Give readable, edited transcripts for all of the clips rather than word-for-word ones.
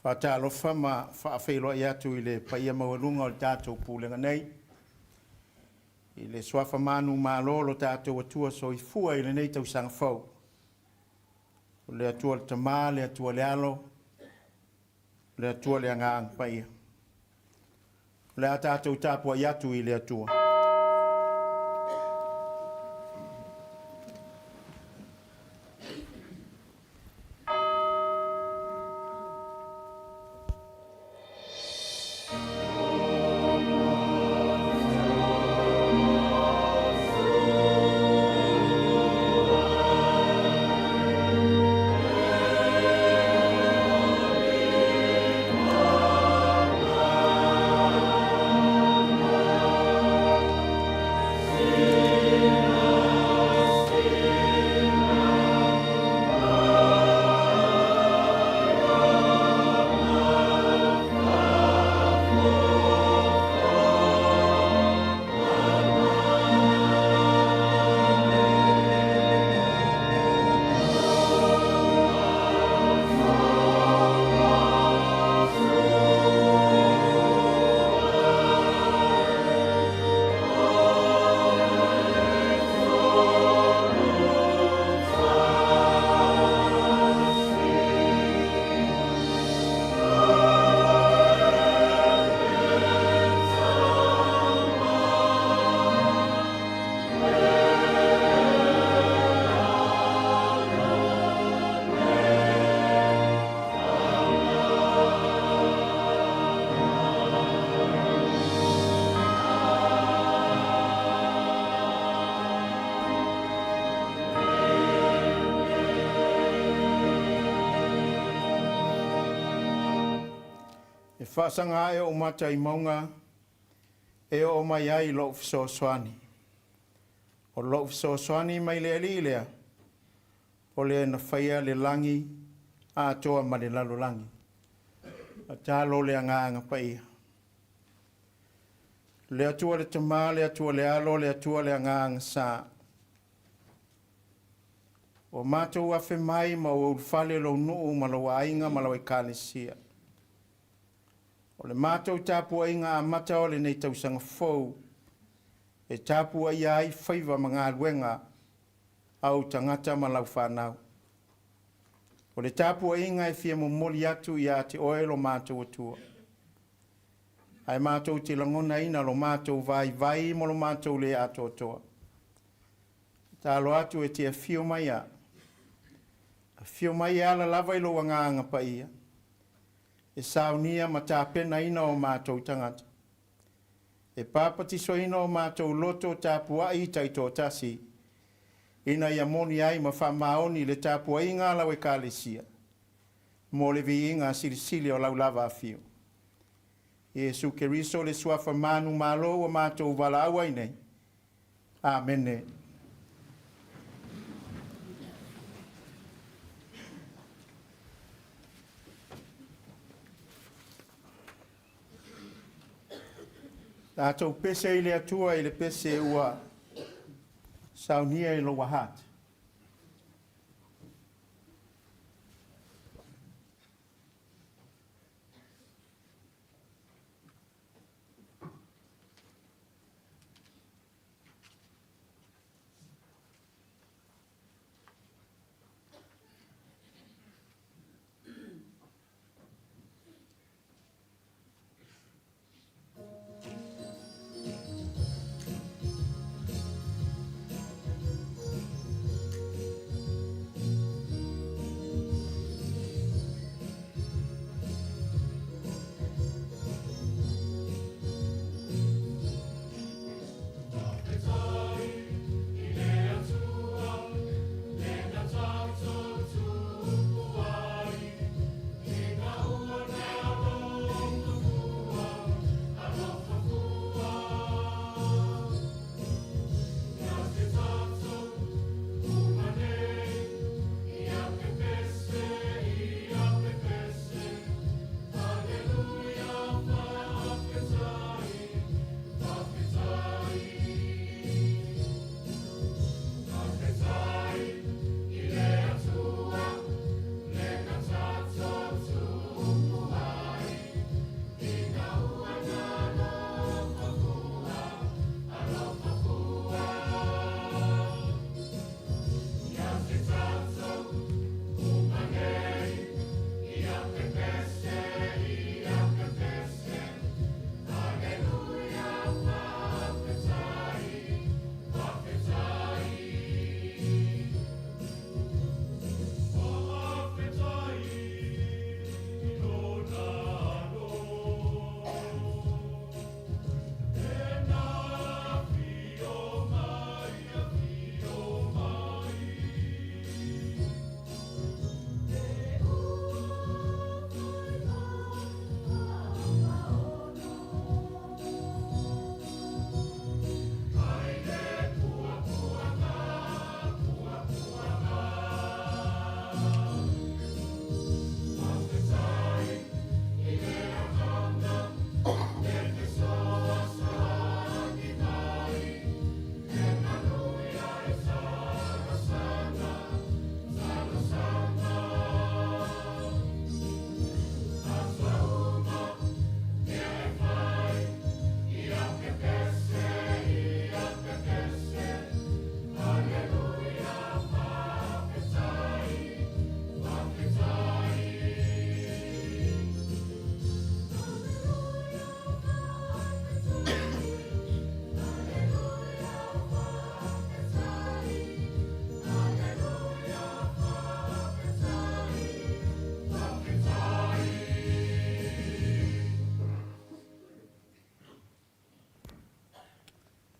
Faatalofa ma faafeiloai atu i le paia maualuga o le tatou Pulega nei, i le suafa manumalo o lo tatou Atua Soifua i lenei tausaga fou. O le Atua le Tama, le Atua le Alo, le Atua le Agaga Paia. O le a tatou tapuai atu i le Atua. E faasaga ae ou mata i mauga e oo mai ai lou fesoasoani. O lou fesoasoani mai le Alii lea, o le na faia le lagi atoa ma le lalolagi. Tatalo le Agaga Paia. Le Atua le Tama, le Atua le Alo, le Atua le Agaga Sa. Ua matou afe mai ma ua ulufale lou nuu ma lou aiga ma lau ekalesia. O le matou tapuaiga amata o lenei tausaga fou e tapuaia ai faiva ma galuega a ou tagata ma lau fanau. O le tapuaiga e fia momoli atu ia te oe lo matou Atua. Ae matou te lagonaina lo matou vaivai ma lo matou le atoatoa. Tatalo atu e te afio mai a. Afio mai e ala lava i lou Agaga Paia e saunia ma tapenaina o matou tagata. E papatisoina o matou loto tapuai taitoatasi ina ia moni ai ma faamaoni le tapuaiga a lau ekalesia mo le viiga silisili o lau lava afio. Iesu Keriso le suafa manumalo ua matou valaau ai nei. Amene. Tatou pese i le Atua i le pese ua saunia i Lower Hutt.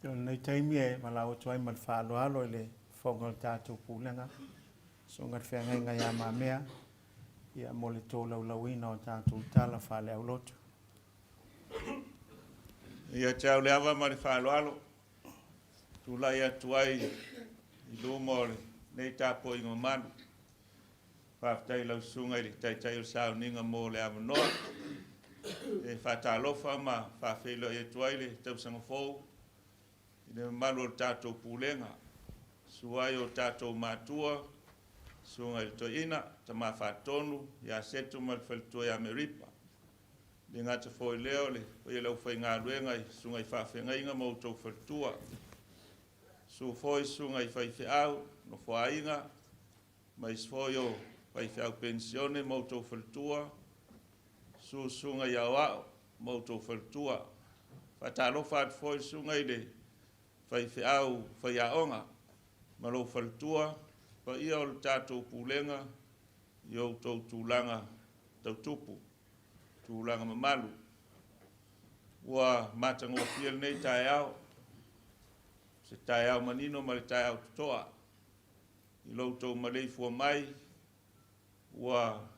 O lenei taimi e valaau atu ai ma le faaaloalo i le fofoga o le tatou pulega, Susuga i le Feagaiga ia Mamea, ia mo le tolaulauina o tatou tala faaleaulotu. Ia te au le ava ma le faaaloalo, tulai atu ai i luma o lenei tapuaiga mamalu. Faafetai i lau Susuga i le Taitai o le Sauniga mo le avanoa. E faatalofa ma faafeiloai atu ai le tausaga fou i le mamalu o le tatou Pulega, susu ai o tatou matua, Susuga i le Toeaina, Tama Faatonu ia Seto ma le faletua ia Meripa. E le gata foi i lea o le paia o le aufaigaluega i susuga i faafeagaiga ma outou faletua. Susu foi susuga i faifeau, nofoaiga ma isi foi o faifeau penisione ma outou faletua. Susu susuga i aoao ma outou faletua. Faatalofa atu foi i le susuga i le faifeau faiaoga ma lou faletua, paia o le tatou pulega i outou tulaga tau tupu, tulaga mamalu. Ua matagofie lenei taeao, se taeao manino ma le taeao totoa i lo outou maleifua mai ua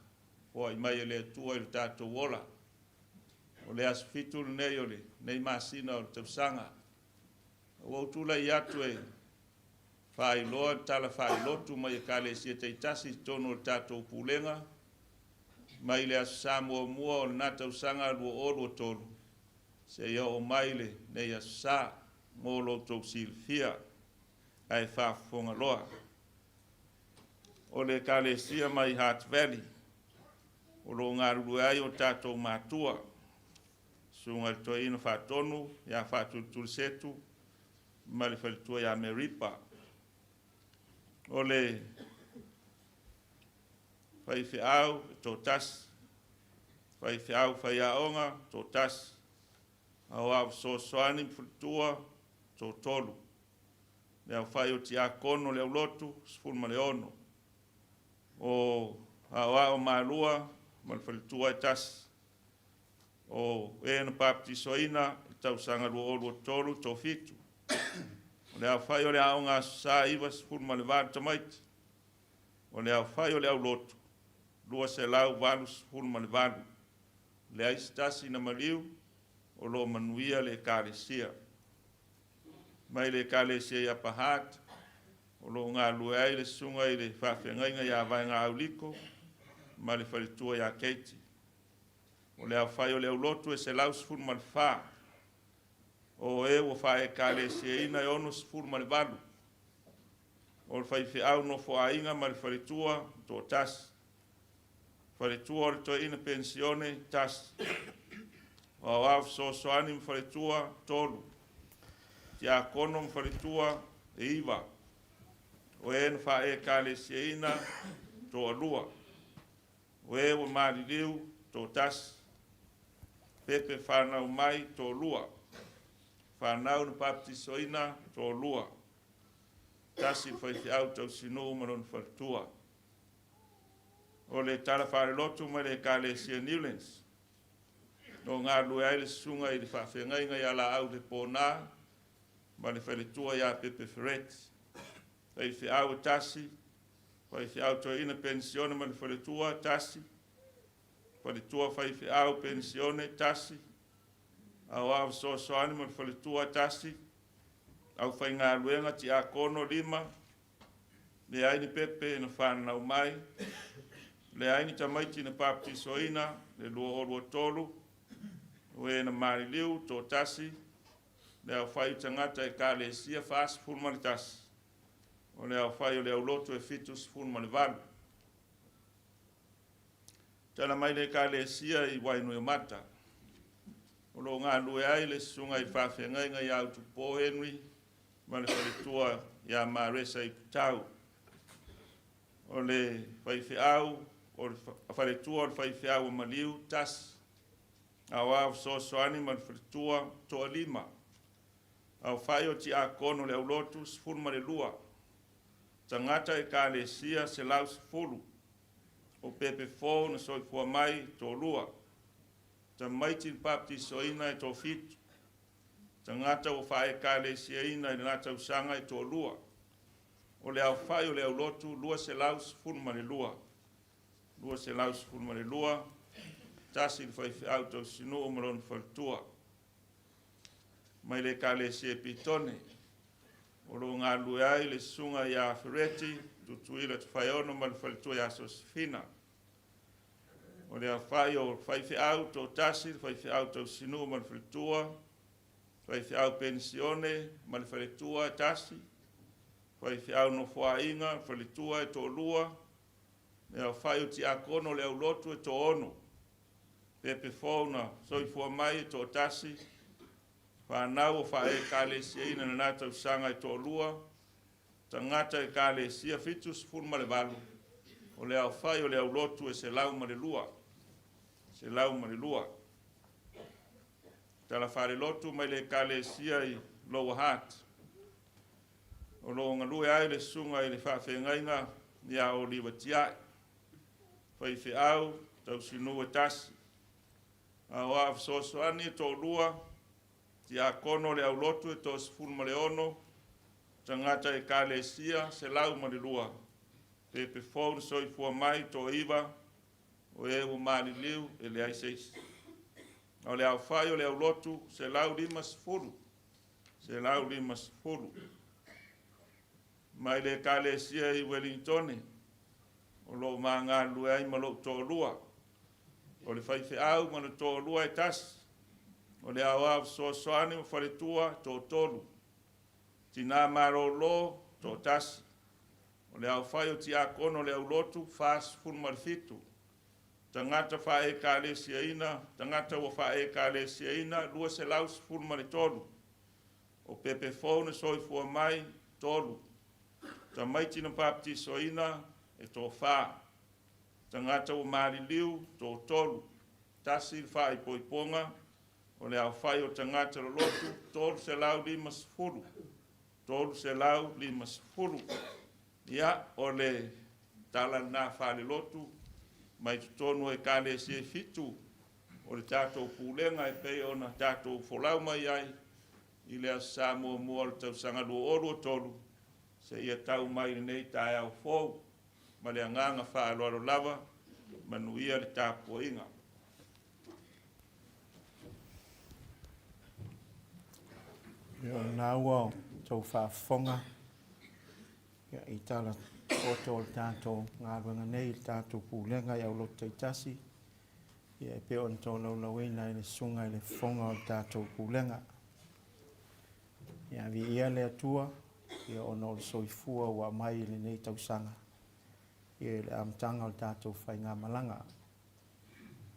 foai mai e le Atua i lo tatou ola. O le aso 7 lenei o lenei masina o le tausaga. Ua ou tulai atu e faailoa le tala faailotu mai Ekalesia taitasi i totonu o le tatou Pulega mai le Aso Sa muamua o lena tausaga 2023 seia oo mai lenei Aso Sa mo lo outou silafia ae faafofoga loa. O le Ekalesia mai Heart Valley o lo o galulue ai o tatou matua, Susuga i le Toeaina Faatonu ia Faatuletulesetu ma le faletua ia Meripa. O le faifeau e toatasi, faifeau faiaoga e toatasi, aoao fesoasoani ma faletua e toatolu, le aofai o tiakono o le aulotu e 16, o aoao malua ma le faletua e tasi. O e na papatisoina i le tausaga 2023 e toafitu. O le aofai o le aoga Aso Sa e 98 tamaiti. O le aofai o le aulotu 288. Leai se tasi na maliu, o lo o manuia le Ekalesia. Mai le Ekalesia i Upper Heart, o lo o galulue ai le susuga i le faafeagaiga ia Vaega Auliko ma le faletua ia Katie. O le aofai o le aulotu e 114. O e ua faaekalesiaina e 68. O le faifeau nofoaiga ma le faletua, toatasi. Faletua o le toeaina penisione, tasi. O aoao fesoasoani ma faletua, 3. Tiakono ma faletua, e 9. O e na faaekalesiaina, toalua. O e ua maliliu, toatasi. Pepe fanau mai, toalua. Fanau na baptisoina, toalua. Tasi le faifeau tausinuu ma lona faletua. O le tala faalelotu mai le Ekalesia Newlands, o galulue ai le susuga i le faafeagaiga ia Laau Lepona ma le faletua ia Pepe Ferret. Faifeau e tasi, faifeau toeaina penisione ma le faletua, tasi. Faletua faifeau penisione, tasi. Aoao fesoasoani ma le faletua, tasi. Aufaigaluega tiakono, 5. Leai ni pepe na fananau mai, leai ni tamaiti na baptisoina le 2023, o e na maliliu, toatasi, le aofai o tagata ekalesia 41, o le aofai o le aulotu e 78. Tala mai le ekalesia i Wainuiomata, o lo o galulue ai le susuga i le faafeagaiga ia Utupo Henry ma le faletua ia Maresa Iputau. O le faifeau, o le faletua o le faifeau ua maliu, tasi. Aoao fesoasoani ma le faletua, toalima. Aofai o tiakono o le aulotu, 12. Tagata ekalesia, 110. O pepe fou na soifua mai, toalua. Tamaiti na baptisoina e toafitu. Tagata ua faaekalesiaina i lena tausaga e toalua. O le aofai o le aulotu, 212. 212. 1 le faifeau tausinuu ma lona faletua. Mai le Ekalesia i Pitone, o lo o galulue ai le Susuga ia Fereti Tutuila Tofaeono ma le faletua ia Sosefina. O le aofai o faifeau toatasi, le faifeau tausinuu ma le faletua, faifeau penisione ma le faletua e tasi, faifeau nofoaiga, faletua e toalua, le aofai o tiakono o le aulotu e toaono, pepe fou na soifua mai e toatasi, fanau ua faaekalesiaina i lena tausaga e toalua, tagata ekalesia 78, o le aofai o le aulotu e 102. 102. Tala Faalelotu mai le Ekalesia i Lower Hutt. O lo o galue ai le susuga i le faafeagaiga ia Oliva Tiai, faifeau tausinuu e tasi, aoao fesoasoani e toalua, tiakono o le aulotu e 16, tagata ekalesia 102, pepe fou na soifua mai toaiva, o e ua maliliu e leai se isi. A o le aofai o le aulotu, 150, 150. Mai le Ekalesia i Ueligitone, o lo o ma galulue ai ma lou toalua. O le faifeau ma le toalua e tasi, o le aoao fesoasoani ma faletua toatolu, tina malolo toatasi, o le aofai o tiakono o le aulotu 47, tagata faaekalesiaina, tagata ua faaekalesiaina 213, o pepe fou na soifua mai 3, tamaiti na baptisoina e toafa, tagata ua maliliu toatolu, tasi le faaipoipoga, o le aofai o tagata lolotu 350, 350. Ia, o le tala lena faalelotu mai totonu o Ekalesia e 7 o le tatou pulega e pei ona tatou folau mai ai i le Aso Sa muamua o le tausaga 2023 seia tau mai i lenei taeao fou. Ma le agaga faaaloalo lava, manuia le tapuaiga. Ia, o lena ua outou faafofoga i tala poto o le tatou galuega nei i le tatou pulega i aulotu taitasi, ia e pei ona tolaulauina e le susuga i le fofoga o le tatou pulega. Ia, viia le Atua ia ona o le soifua ua aumai i lenei tausaga ia i le amataga o le tatou faigamalaga.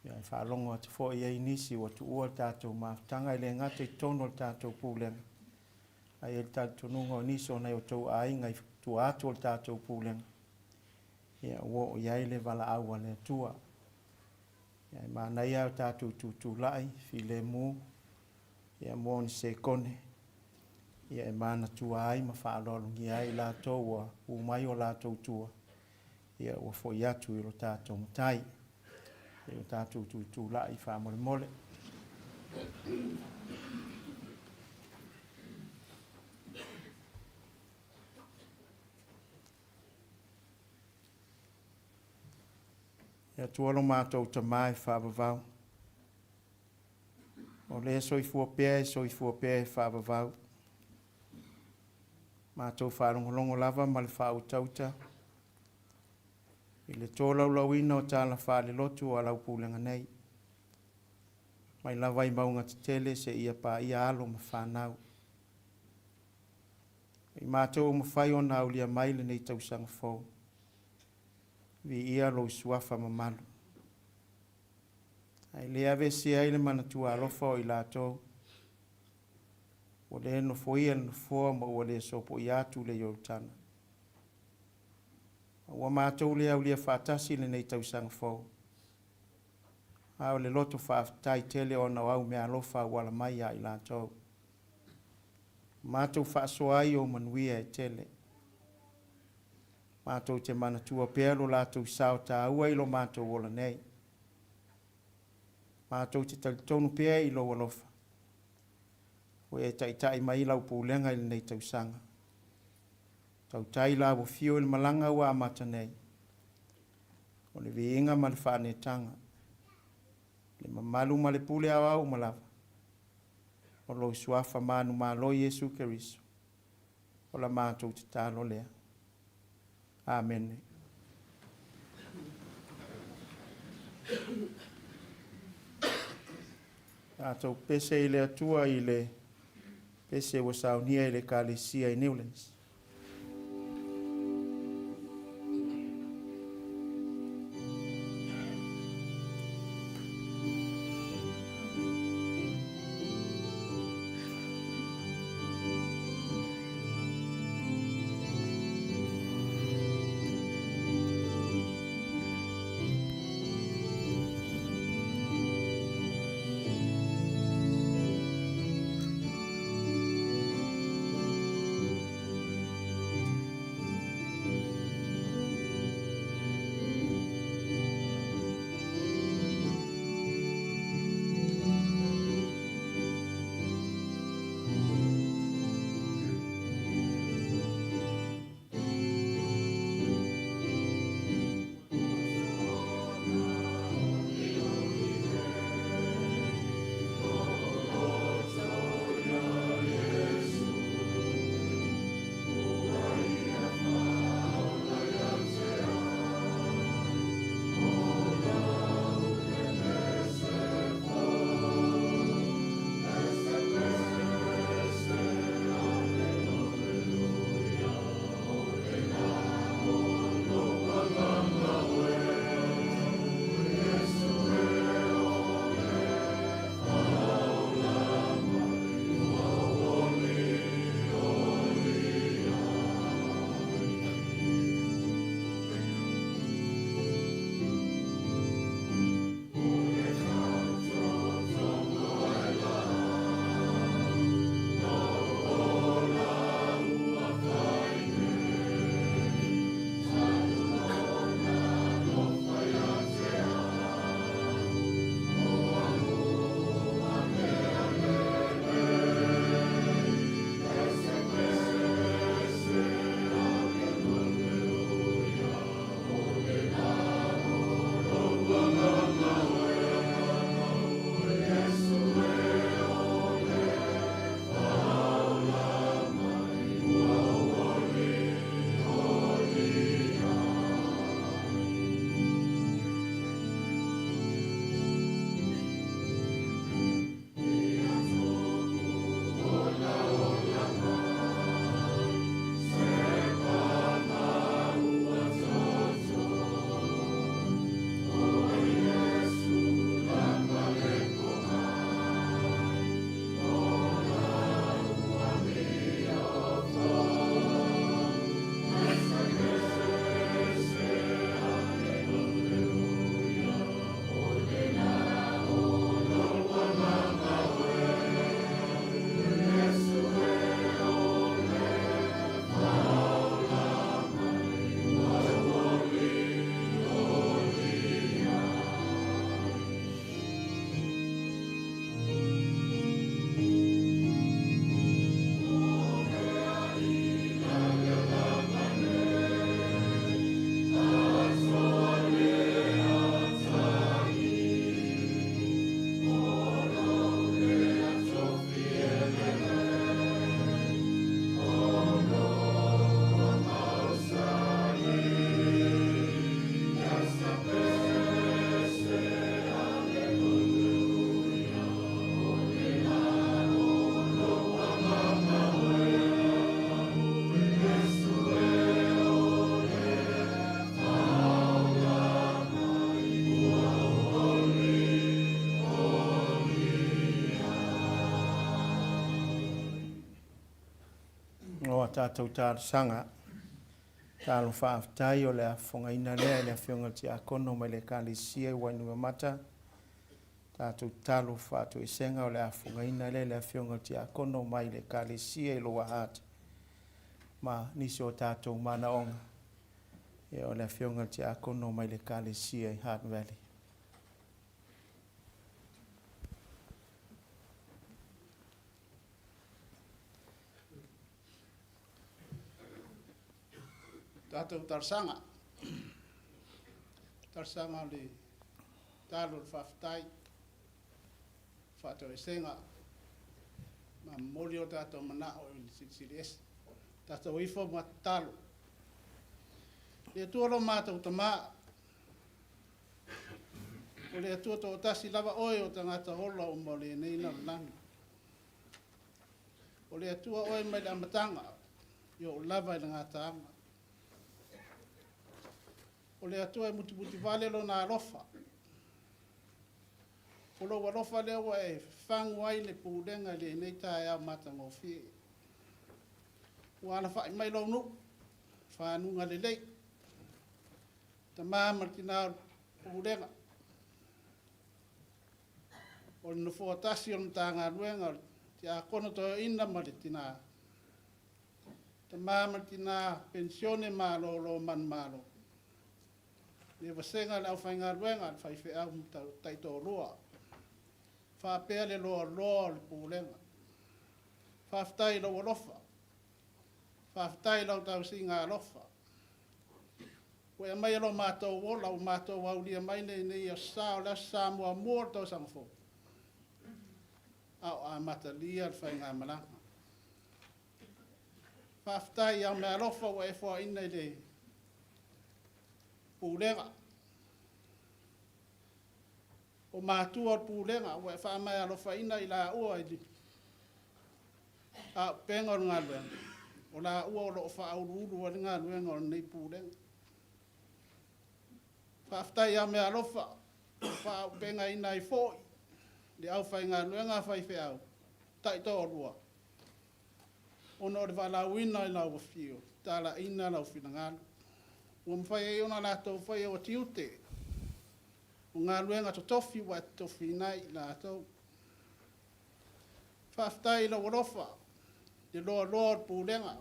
Ia, e faalogo atu foi i ai nisi ua tuua le tatou mafutaga e le gata i totonu o le tatou pulega, ae i ai le talitonuga o nisi o nai o outou aiga i tua atu o le tatou pulega, ia ua oo i ai le valaau a le Atua. Ia, e manaia o tatou tutulai filemu ia mo ni sekone ia e manatua ai ma faaaloalogia ai i latou ua u mai o latou tua, ia ua foi atu i lo tatou Matai. Ia o tatou tutulai faamolemole. E Atua lo matou Tamā e faavavau. O le soifua pea e soifua pea e faavavau. Matou faalogologo lava ma le faautauta i le tolaulauina o tala faalelotu a lau pulega nei. Mai lava i mauga tetele seia paia alo ma fanau. I matou ua mafai ona aulia mai lenei tausaga fou. Viia lou suafa mamalu. Ae le aveesea ai le manatua alofa o i latou ua le nofoia le nofoa ma ua le sopoia atu le Ioritana. Ua matou le aulia faatasi lenei tausaga fou. A o le loto faafetai tele ona o au meaalofa auala mai ia i latou. Matou faasoa ai ou manuia e tele. Matou te manatua pea lo latou sao taua i lo matou ola nei. Matou te talitonu pea i lou alofa. Ua e taitai mai lau pulega i lenei tausaga. Tautai la ua fio i le malaga ua amata nei. O le viiga ma le faaneetaga. Le mamalu ma le pule aoao uma lava, o lou Suafa manumalo Iesu Keriso, o la matou tatalo lea. Amene. Tatou pese i le Atua i le pese ua saunia i le Ekalesia i Newlands. O a tatou talosaga, talo faafetai o le a fofogaina lea e le Afioga i le Tiakono mai le Ekalesia i Wainuiomata. Tatou talo faatoesega o le a fofogaina lea e le Afioga i le Tiakono mai le Ekalesia i Lower Hutt ma nisi o tatou manaoga, o le Afioga i le Tiakono mai le Ekalesia i Hutt Valley. Tatou talosaga. Talosaga o le talo o le faafetai. Faatoesega ma momoli o tatou manao i le Silisili Ese. Tatou ifo ma tatalo. Le Atua lo matou Tamā, o le Atua toatasi lava oe o tagata ola uma o lenei lalolagi. O le Atua oe mai le amataga, e oo lava i le gataaga. O le Atua e mutimutivale Lona alofa. O lou alofa lea ua e fafagu ai le pulega i lenei taeao matagofie. Ua alafai mai lou nuu, fanuga lelei, tama ma le tina o le pulega, o le nofoa tasi o le Matagaluega o le Tiakono Toeaina ma le tina, tama ma le tina penisione malolo manumalo, le vasega o le aufaigaluega, le faifeau taitoalua, faapea le loaloa o le pulega. Faafetai i lou alofa, faafetai i lau tausiga alofa. Ua e aumaia lo matou ola ua matou aulia mai lenei aso sa, o le aso sa muamua o le tausaga fou, a o amatalia le faigamalaga. Faafetai i meaalofa ua e foaina i le pulega. O matua o le pulega ua e faamaealofaina i laua i le auupega o le galuega, o laua o lo o faauluulu ai le galuega o lenei pulega. Faafetai ia meaalofa ua faaauupegaina ai foi le aufaigaluega a faifeau taitoalua, ona o le valaauina i lau afio, talaiina lau finagalo. Ua mafai ai ona latou faia o tiute, o galuega totofi ua e totofiina ai i latou. Faafetai i lou alofa, le loaloa o le pulega,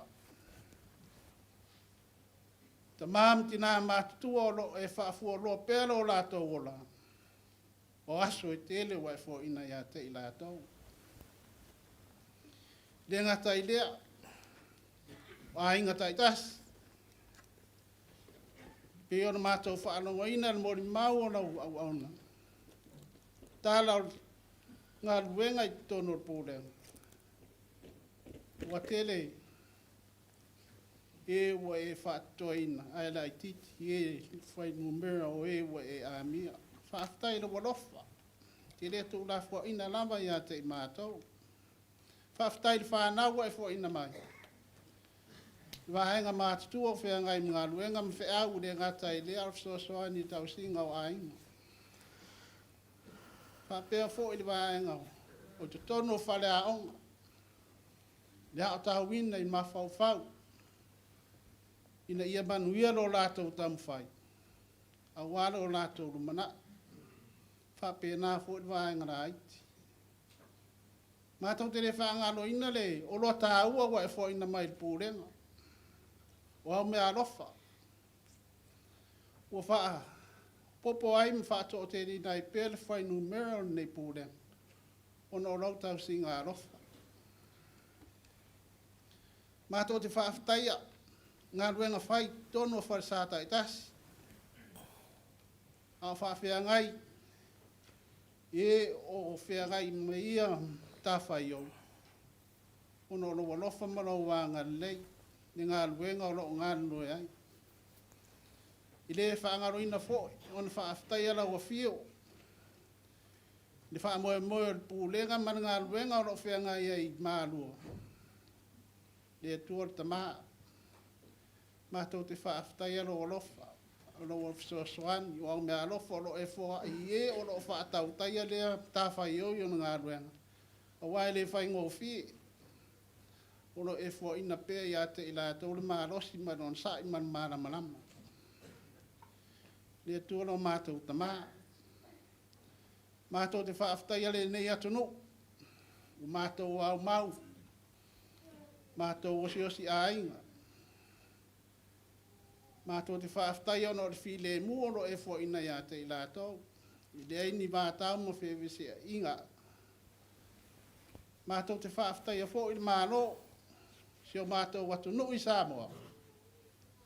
tama ma tina matutua o lo o e faafualoa pea lo latou ola, o aso e tele ua e foaina ia te i latou. Le gata i lea, o aiga taitasi, pei ona matou faalogoina le molimau o lau auauna, tala o le galuega i totonu o le pulega, ua tele e ua e faatotoaina, ae laitiiti e fuainumera o e ua e amia. Faafetai i lou alofa, e te le tuulafoaiina lava ia te i matou. Faafetai i le fanau ua e foaina mai, le vaega matutua o feagai ma galuega ma feau, le gata i lea o le fesoasoani i le tausiga o aiga. Faapea foi le vaega o totonu o faleaoga, le aotauina i mafaufau, ina ia manuia lo latou taumafai, aua lo latou lumanai. Faapena foi le vaega laiti. Matou te le faagaloina le oloa taua ua e foaina mai i le pulega, o au meaalofa, ua faaopoopo ai ma faatoateleina ai pea le fuainumera o lenei pulega, ona o lau tausiga alofa. Matou te faafetaia galuega fai i totonu o falesa taitasi, a o faafeagai e o feagai ma ia matafaioi, ona o lou alofa ma lou agalelei i le galuega o lo o galulue ai. E le faagaloina foi ona faafetaia lau afio i le faamoemoe o le pulega ma le galuega o lo o feagai ai i Malua, le Atua le Tama. Matou te faafetaia lou alofa, o lou fesoasoani, o au meaalofa o lo o e foai i e o lo o faatautaia lea matafaioi o le galuega, aua e le faigofie, o lo o e foaina pea ia te i latou le malosi ma le onosai ma le malamalama. Le Atua lo matou Tama, matou te faafetaia lenei atunuu, ua matou aumau, matou osiosi aiga, matou te faafetaia ona o le filemu o lo o e foaina ia te i latou, e leai ni vatau ma feveseaiga. Matou te faafetaia foi le Malo, si o matou atunuu i Samoa,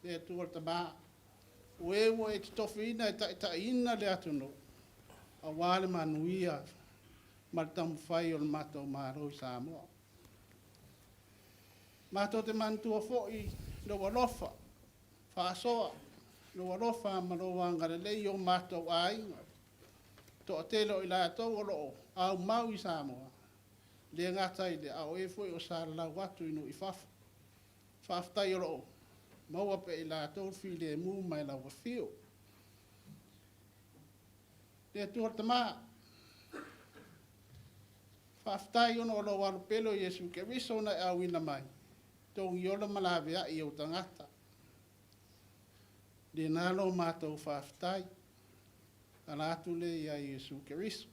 le Atua le Tama, o e ua e totofiina e taitaiina le atunuu, aua le manuia ma le taumafai o le matou Malo i Samoa. Matou te manatua foi lou alofa faasoa, lou alofa ma lou agalelei i o matou aiga. Toatele o i latou o lo o aumau i Samoa, le gata i lea, a o e foi o salalau atu i nuu i fafo. Faafetai o lo o maua pea e i latou le filemu mai lau afio. Le Atua le Tama, faafetai ona o lou alo pele o Iesu Keriso na e auina mai, togi ola ma laveai i ou tagata. Lena lo matou faafetai, ala atu le ia Iesu Keriso.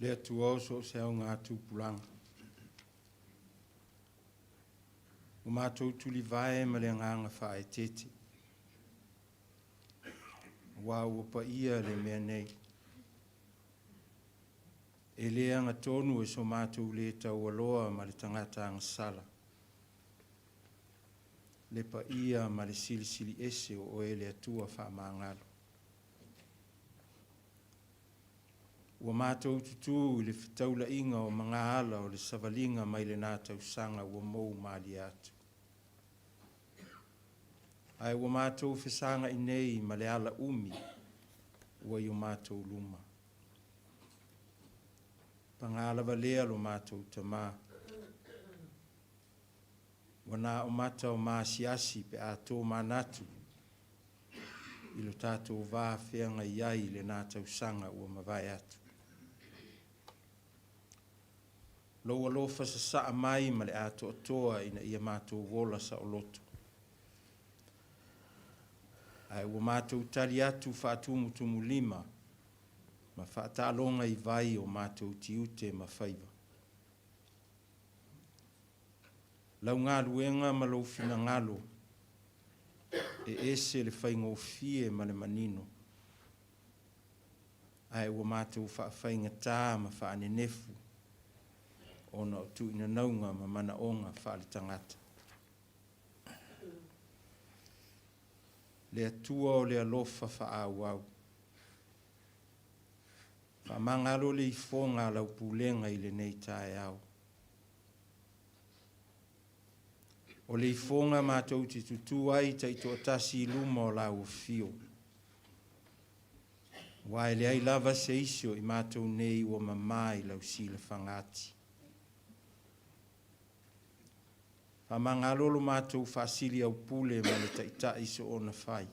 Le Atua o so o se augatupulaga. Ua matou tulivae ma le agaga faaeteete, aua ua paia le mea nei. E le agatonu e so matou le taualoa ma le tagata agasala, le paia ma le silisili ese o oe le Atua faamagalo. Ua matou tutū i le fetaulaiga o magaala o le savaliga mai lena tausaga ua mou malie atu. Ae ua matou fesagai nei ma le ala umi ua i o matou luma. Paga lava lea lo matou Tamā, ua na o mata o maasiasi pe a tomanatu i lo tatou va feagai ai i lena tausaga ua mavae atu. Lou alofa sasaa mai ma le atoatoa ina ia matou ola saoloto. Ae ua matou tali atu faatumutumulima ma faataaloga i vai o matou tiute ma faiva. Lau galuega ma lou finagalo e ese le faigofie ma le manino, ae ua matou faafaigatā ma faanenefu ona o tuuinanauga ma manaoga faaletagata. Le Atua o le alofa faaauau, faamagalo le ifoga a lau pulega i lenei taeao. O le ifoga matou te tutū ai taitoatasi i luma o lau afio, aua e leai lava se isi o i matou nei ua mamā i lau silafaga ati. Faamagalo lo matou faasiliaupule ma le taitai soona fai.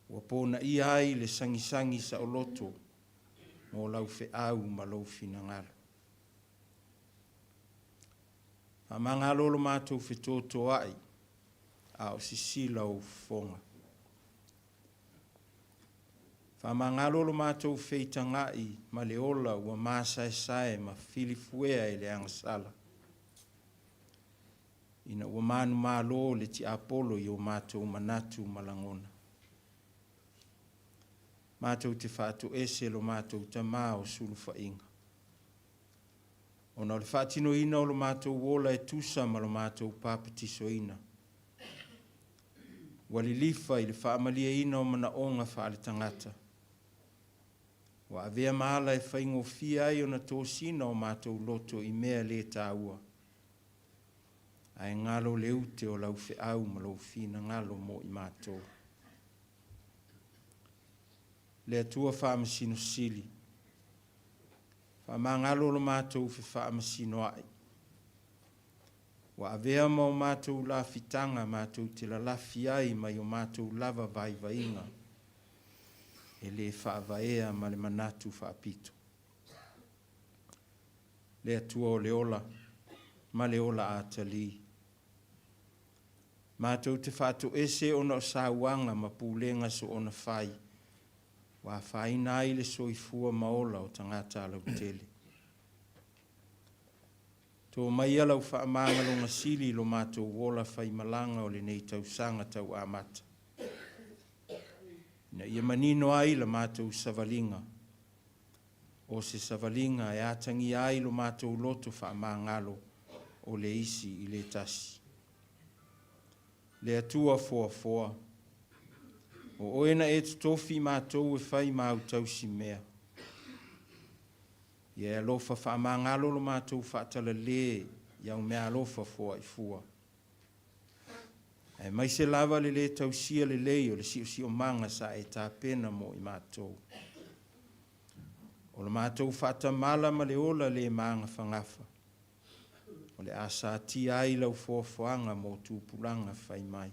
Ua ponaia ai le sagisagi saoloto mo lau feau ma lou finagalo. Faamagalo lo matou fetotoai a o sisila ou fofoga. Faamagalo lo matou feitagai ma le ola ua masaesae ma filifuea e le agasala, ina ua manumalo le tiapolo i o matou manatu ma lagona. Matou te faatoese lo matou Tamā o sulufaiga, ona o le faatinoina o lo matou ola e tusa ma lo matou papatisoina, ua lilifa i le faamalieina o manaoga faaletagata, ua avea ma ala e faigofie ai ona tosina o matou loto i mea le taua, ae galo le ute o lau feau ma lou finagalo mo i matou. Le Atua Faamasino Sili, faamagalo lo matou fefaamasinoai, ua avea ma o matou lafitaga matou te lalafi ai mai o matou lava vaivaiga e le faavaea ma le manatu faapito. Le Atua o le ola ma le ola atalii, matou te faatoese ona o sauaga ma pulega soona fai, ua afaina ai le soifua ma ola o tagata lautele. To maia lau faamagaloga sili i lo matou ola faimalaga o lenei tausaga tau amata, ina ia manino ai la matou savaliga, o se savaliga e atagia ai lo matou loto faamagalo. o le isi i le tasi. Le Atua foafoa, o Oe na e totofi i matou e fai ma au tausimea. Ia e alofa faamagalo lo matou faatalale i au meaalofa foai fua. Aemaise lava le lē tausia lelei o le siosiomaga sa e tapena mo i matou. O lo matou faatamala ma le ola le magafagafa, o le a satia ai lau foafoaga mo tupulaga fai mai.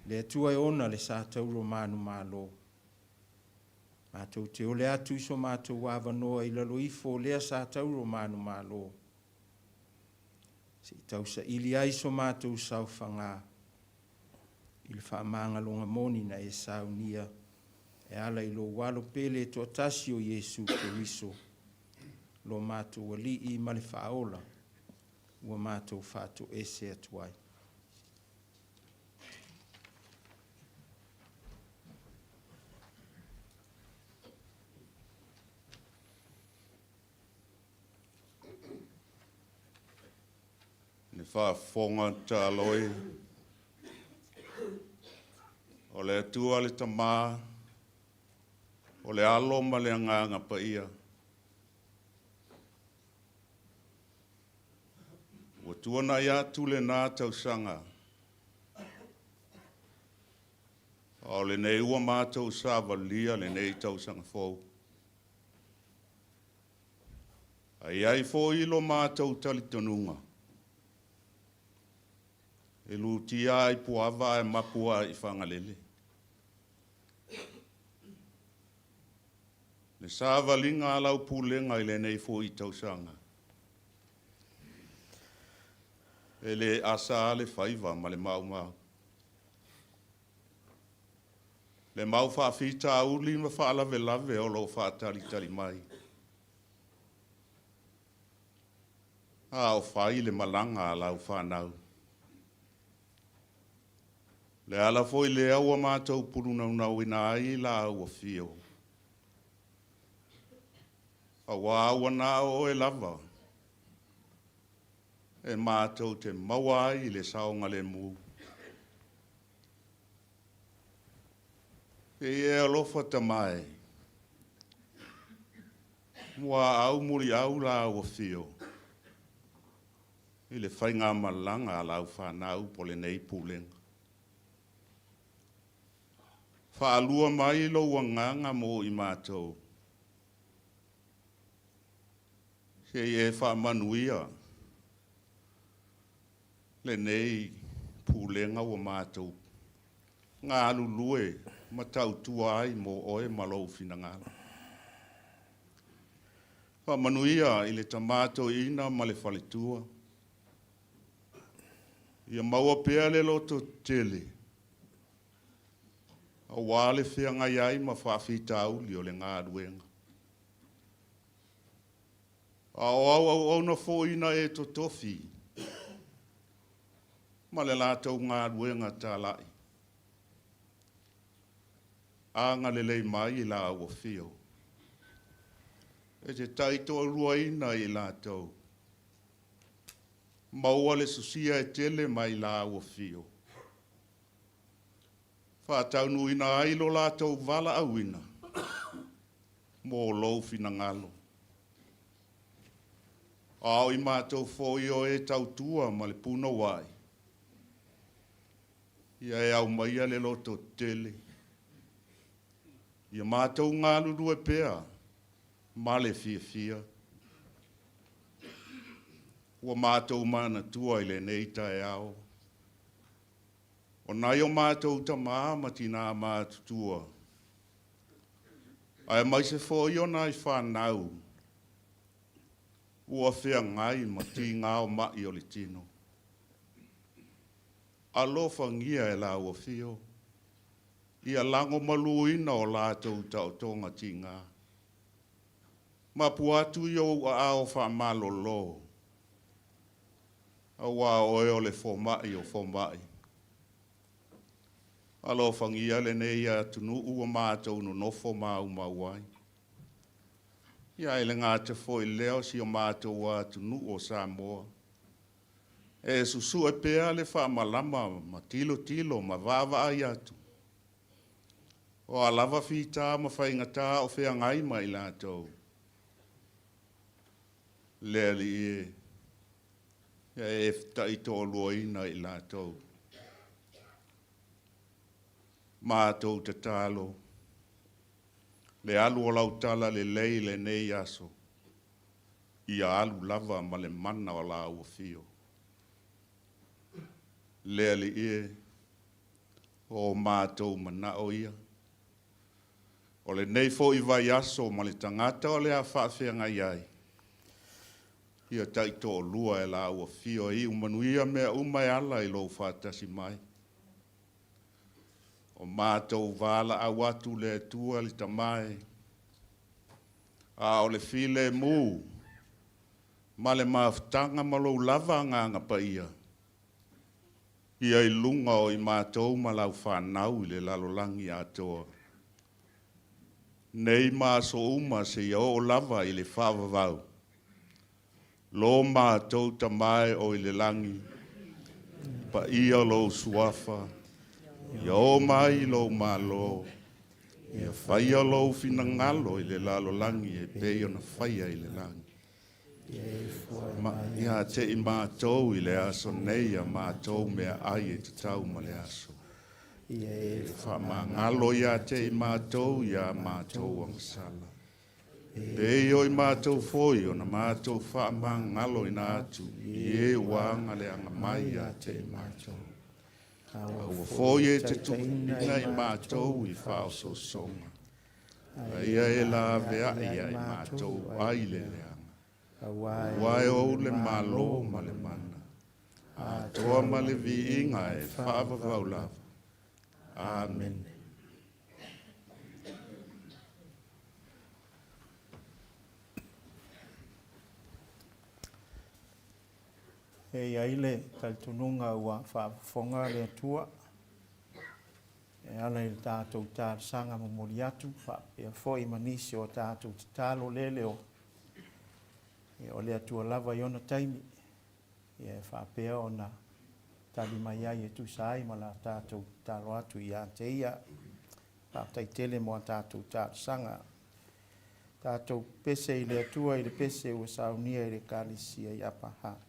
Le Atua e ona le sa tauro manumalo, matou te ole atu i so matou avanoa i lalo ifo o lea sa tauro manumalo, se i tausaili ai so matou saofaga i le faamagaloga moni na e saunia e ala i lou Alo pele e toatasi o Iesu Keriso, lo matou Alii ma le Faaola, ua matou faatoese atu ai. Le faafofoga tatalo e, o le Atua le Tama, o le Alo ma le Agaga Paia, ua tuanai atu lena tausaga, a o lenei ua matou savalia lenei tausaga fou. A i ai foi lo matou talitonuga, e lutia lava i Puava ae mapu lava i Fagalele. Le savaliga a lau pulega i lenei foi tausaga, e le asa lava le faiva ma le maumau. Le mau faafitauli ma faalavelave o lo o faatalitali mai, a o fai le malaga a lau fanau. Le ala foi lea ua matou pulunaunauina ai la afio, auā ua na o oe lava e matou te maua ai le saogalemu. Se i e alofa Tama e, muaau muliau la afio i le faigamalaga a lau fanau po lenei pulega. Faalua mai lou agaga mo i matou, se i e faamanuia lenei pulega ua matou galulue ma tautua ai mo oe ma lou finagalo. Faamanuia i le tama toeaina ma le faletua, ia maua pea le lototetele aua le feagai ai ma faafitauli o le galuega. A o au auauna foi na e totofi ma le latou galuega talai, agalelei mai i la au afio, e te taitoaluaina i latou, maua le sosia e tele mai la au afio, faataunuuina ai lo latou valaauina mo lou finagalo. A o i matou foi o e tautua ma le punouai, ia e aumaia le lototetele, ia matou galulue pea ma le fiafia. Ua matou manatua i lenei taeao, o nai o matou tamā ma tinā matutua, aemaise foi o nai fanau ua feagai ma tigā o ma'i o le tino. Alofagia e lau afio, ia lagomaluina o latou taotoga tigā. Mapu atu i ou aao faamalolo, auā o oe o le fomai o fomai. Alofagia lenei atunuu ua matou nonofo maumau ai. Ia e le gata foi i lea o si o matou atunuu o Samoa, e susue pea le faamalama ma tilotilo ma vaavaai atu, o a lava fita ma faigata o feagai ma i latou. Le Alii e, ia e taitoaluaina i latou. Matou tatalo, le alu o lau tala lelei i lenei aso, ia alu lava ma le mana o lau afio. Le Alii e, o matou manao ia, o lenei foi vaiaso ma le tagata o le a faafeagai ai, ia taitoalua e lau afio e iu manuia mea uma e ala i lou faatasi mai. O matou valaau atu le Atua le Tama e, a o le filemu ma le mafutaga ma lou lava Agaga Paia, ia i luga o i matou ma lau fanau i le lalolagi atoa, nei ma aso uma seia oo lava i le faavavau. Lo matou Tama e o i le lagi, paia lou suafa, ia oo mai lou malo, ia faia lou finagalo i le lalolagi e pei ona faia i le lagi. Ma, ia te i matou i le aso nei a matou meaai e tatau ma le aso. E faamagalo ia te i matou ia matou agasala, pei o i matou foi ona matou faamagaloina atu i e ua agaleaga mai ia te i matou. Aua foi e te tuuina i matou i faaosoosoga, a ia e laveai ia i matou ai le leaga. Aua e ou le malo ma le mana, atoa ma le viiga e faavavau lava. Amene. E i ai le talitonuga ua faafofoga le Atua e ala i le tatou talosaga momoli atu faapea foi ma nisi o tatou tatalo lele o o le Atua lava i ona taimi e faapea ona tali mai ai e tusa ai ma la tatou tatalo atu ia te ia. Faafetai tele mo a tatou talosaga. Tatou pese i le Atua i le pese ua saunia i le Ekalesia i Upper Hutt.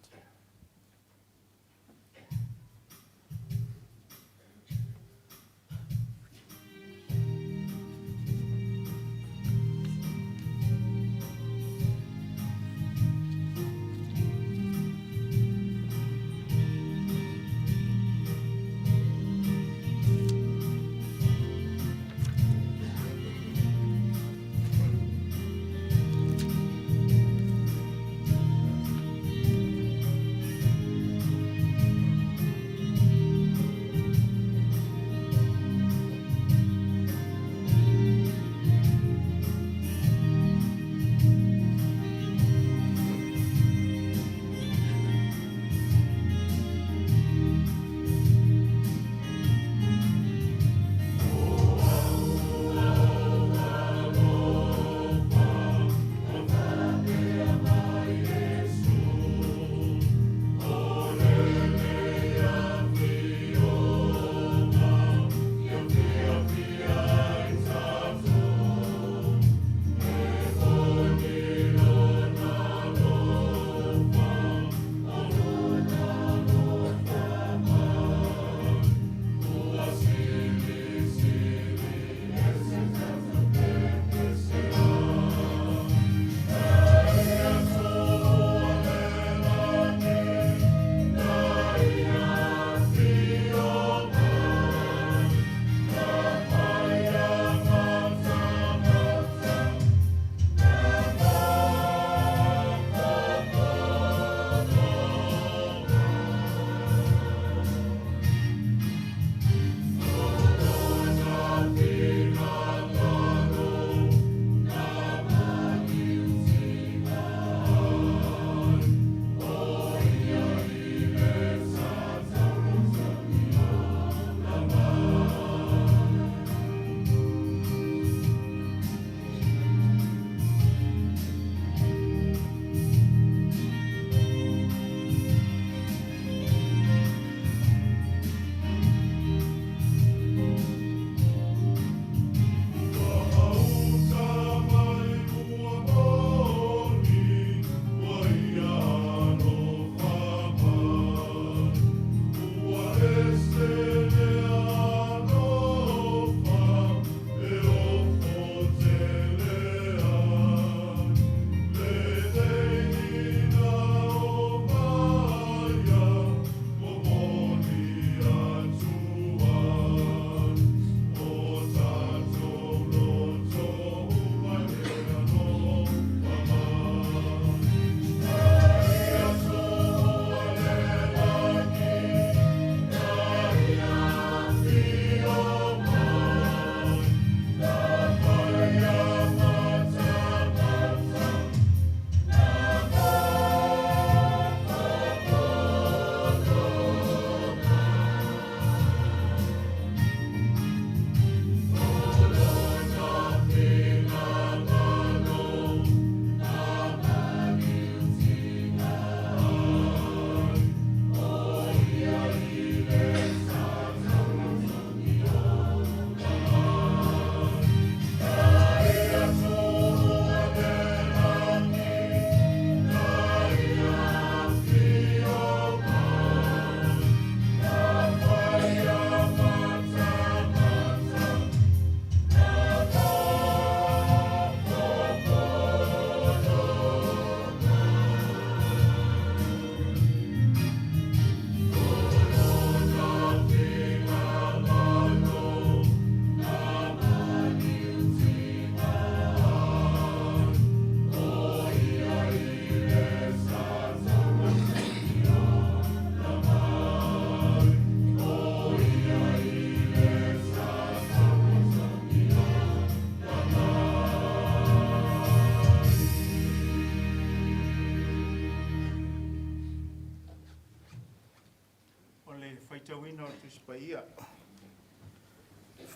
le Tusi Paia.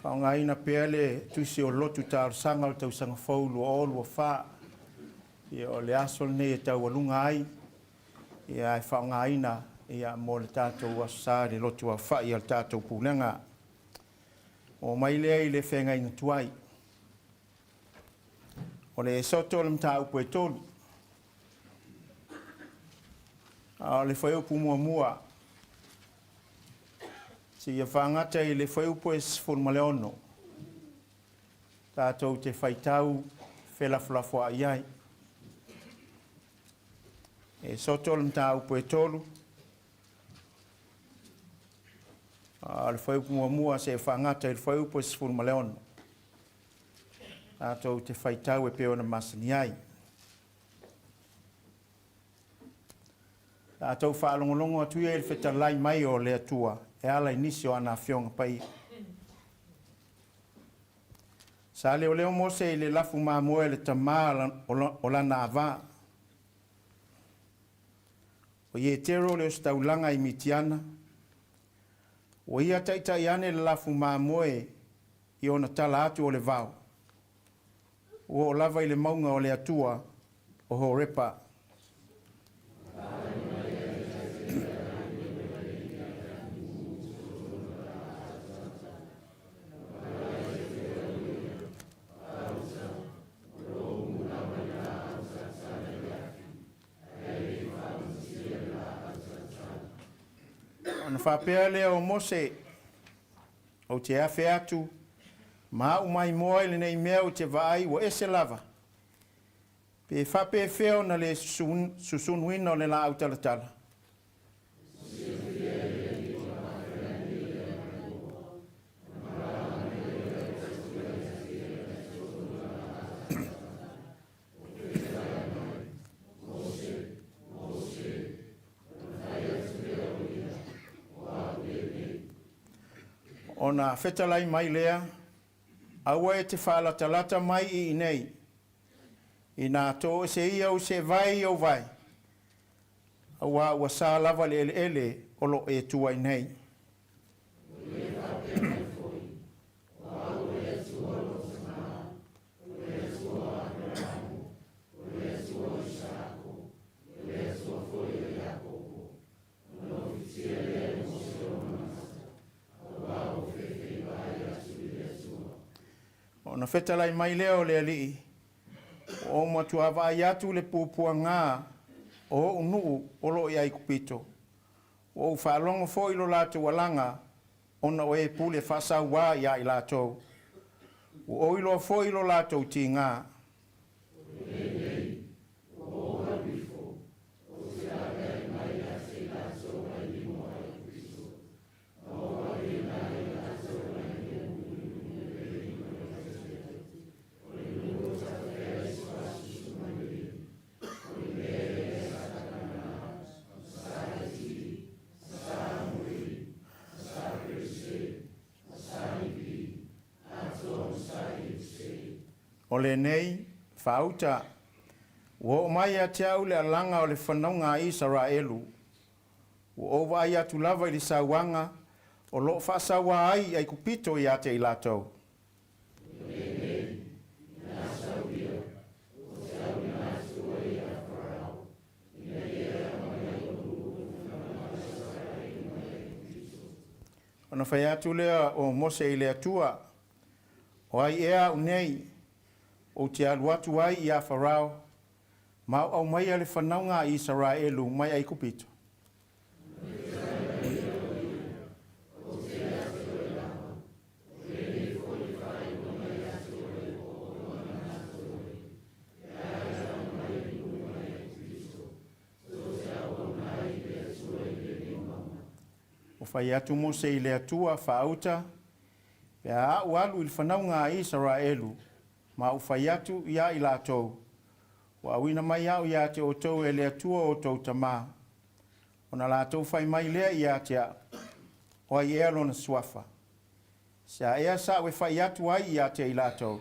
Faaaogaina pea le Tusi o Lotu Talosaga o le Tausaga Fou 2024. Ia, o le aso lenei e taualuga ai, ia, ae faaaogaina ia, mo le tatou Aso Sa i le Lotu Aofai a le tatou Pulega. Oo mai lea i le feagaiga tuai. O le Esoto o le mataupu e 3. A o le fuaiupu muamua, seia faagata i le fuaiupu e 16, tatou te faitau felafolafoai ai. Esoto o le mataupu e 3, a o le fuaiupu muamua seia faagata i le fuaiupu e 16, tatou te faitau e pei ona masani ai. Tatou faalogologo atu ia i le fetalai mai o le Atua e ala i nisi o ana Afioga Paia. Sa leoleo Mose i le lafu mamoe a le tamā o lana avā. O Ietero le ositaulaga i Mitiana, ua ia taitai ane le lafu mamoe i ona tala atu o le vao, ua oo lava i le mauga o le Atua o Horepa. Ona faapea lea o Mose, Ou te afe atu ma au maimoa i lenei mea ou te vaai ua ese lava, pe faapefea ona le susunuina o le laau talatala. Ona fetalai mai lea, Aua e te faalatalata mai i inei, inā toese ia ou seevae i ou vae, auā ua sa lava le eleele o lo o e tu ai nei. Ona fetalai mai lea o le Alii, Ua ou matuā vaai atu i le puapuagā o ou nuu o lo o i Aikupito. Ua ou faalogo foi i lo latou alaga ona o e pule faasauā iā i latou. Ua ou iloa foi lo latou tigā. O lenei faauta, ua oo mai ia te au le alaga o le fanauga a Isaraelu, Ua ou vaai atu lava i le sauaga o lo o faasauā ai i Aikupito ia te i latou. Ona fai atu lea o Mose i le Atua, O ai ea au nei, ou te alu atu ai iā Farao, ma ou aumaia le fanauga a Isaraelu mai Aikupito? Ua fai atu Mose i le Atua, Faauta, pe a a'u alu i le fanauga a Isaraelu, ma ou fai atu iā i latou, Ua auina mai a'u iā te outou e le Atua o outou tamā. Ona latou fai mai lea iā te a'u, O ai ea lona suafa? Se a ea sa'u e fai atu ai iā te i latou?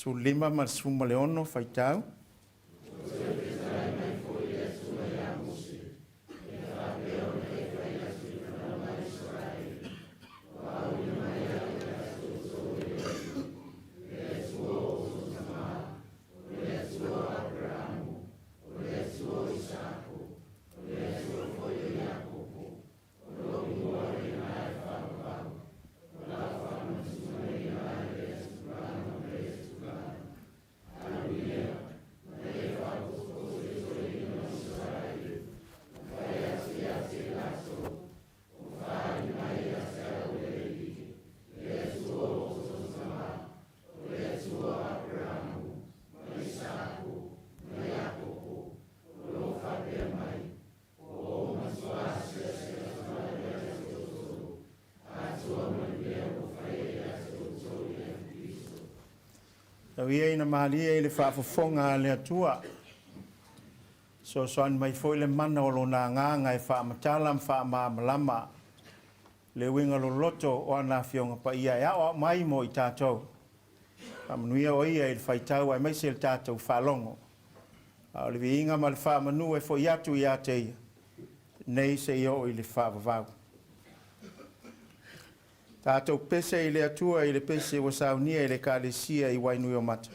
15 ma le 16 faitau. Tau ia ina malie i le faafofoga a le Atua. Fesoasoani mai foi le mana o Lona Agaga e faamatala ma faamalamalama le uiga loloto o ana Afioga Paia e aoao mai mo i tatou. Faamanuia o Ia i le faitau aemaise le tatou faalogo. A o le viiga ma le faamanu e foi atu ia te Ia, nei seia oo i le faavavau. Tatou pese i le Atua i le pese ua saunia e le Ekalesia i Wainuiomata.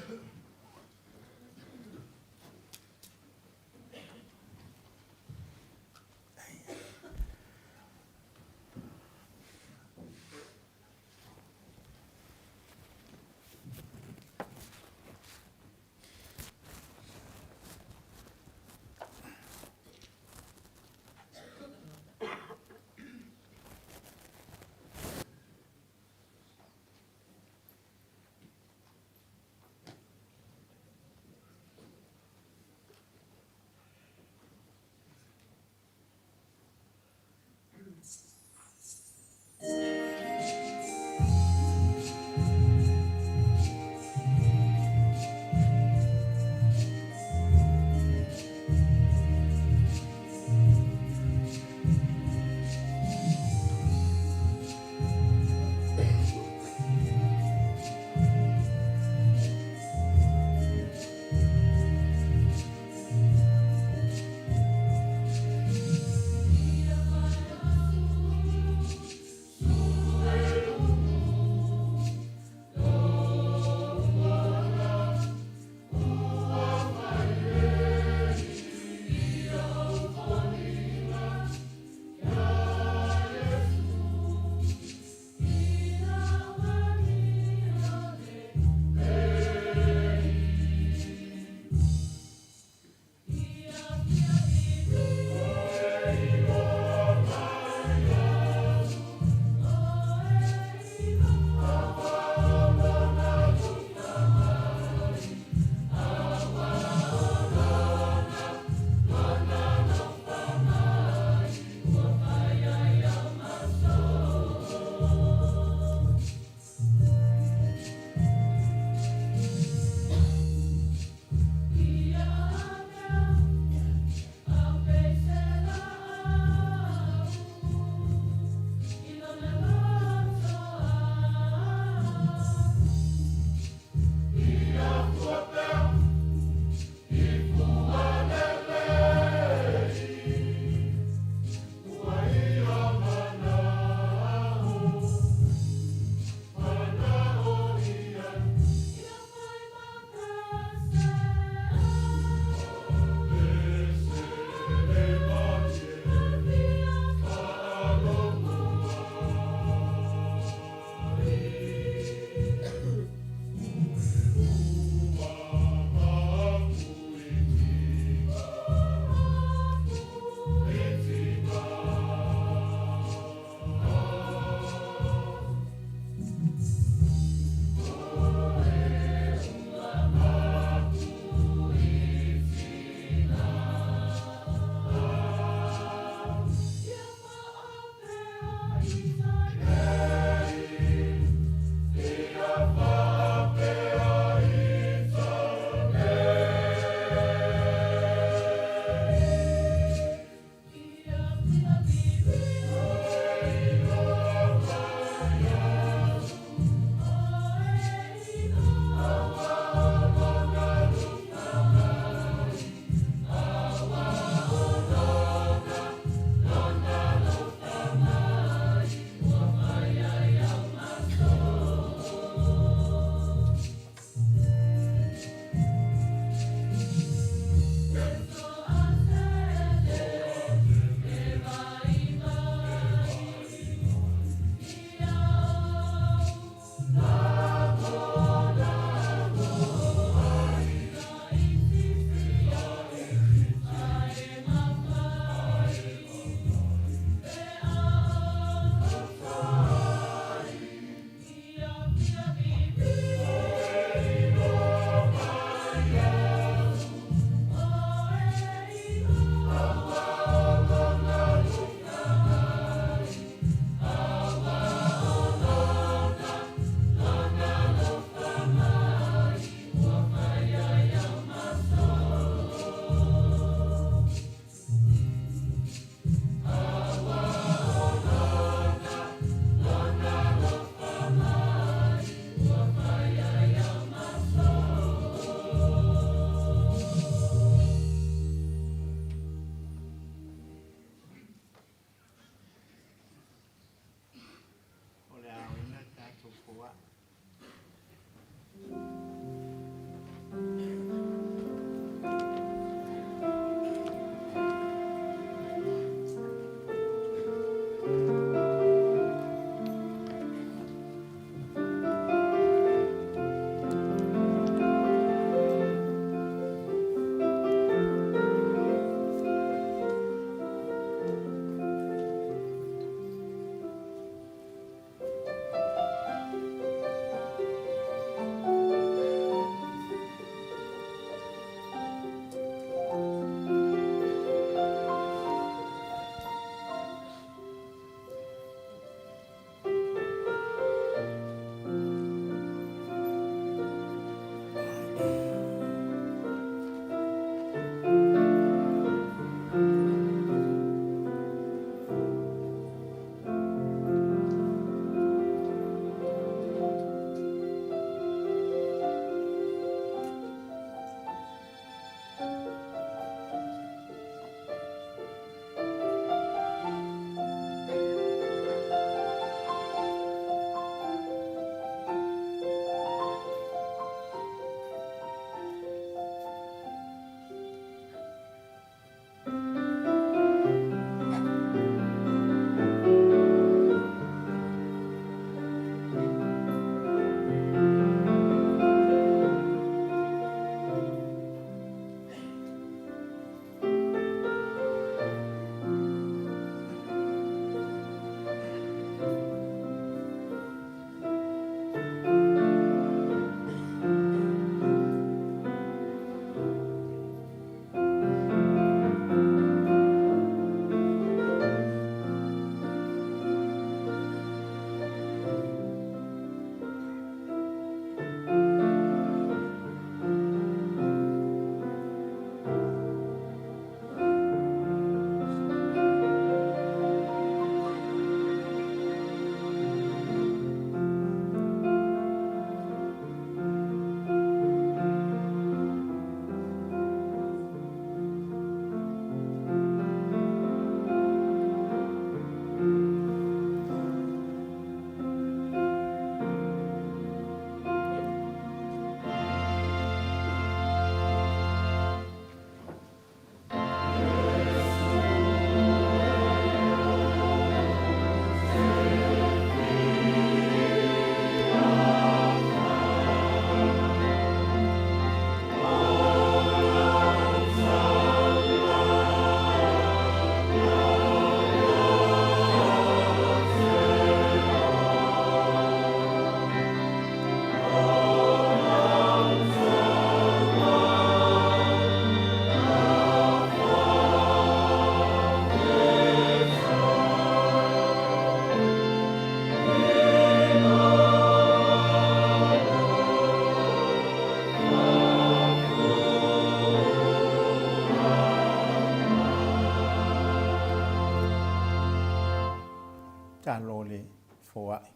tatalo o le foai.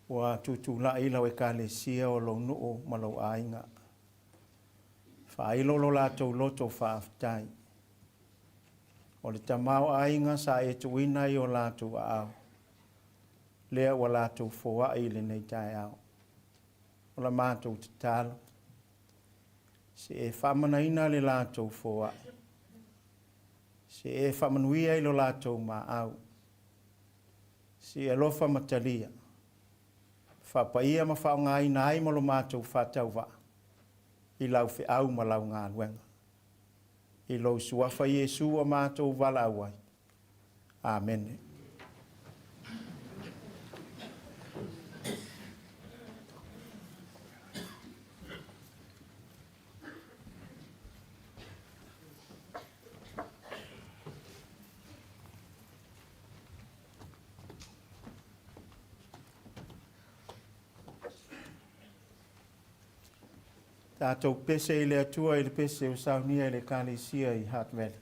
Ua tutulai lau Ekalesia o lou nuu ma lou aiga. Faailo lo latou loto faafetai. O le tamaoaiga sa e tuuina i o latou aao, lea ua latou foai i lenei taeao. O la matou tatalo, se e faamanaina le latou foai, se e faamanuia i lo latou maau, se e alofa ma talia, faapaia ma faaaogaina ai ma lo matou faatauvaa i lau feau ma lau galuega. I lou Suafa Iesu ua matou valaau ai. Amene. Tatou pese i le Atua i le pese ua saunia e le Ekalesia i Hutt Valley.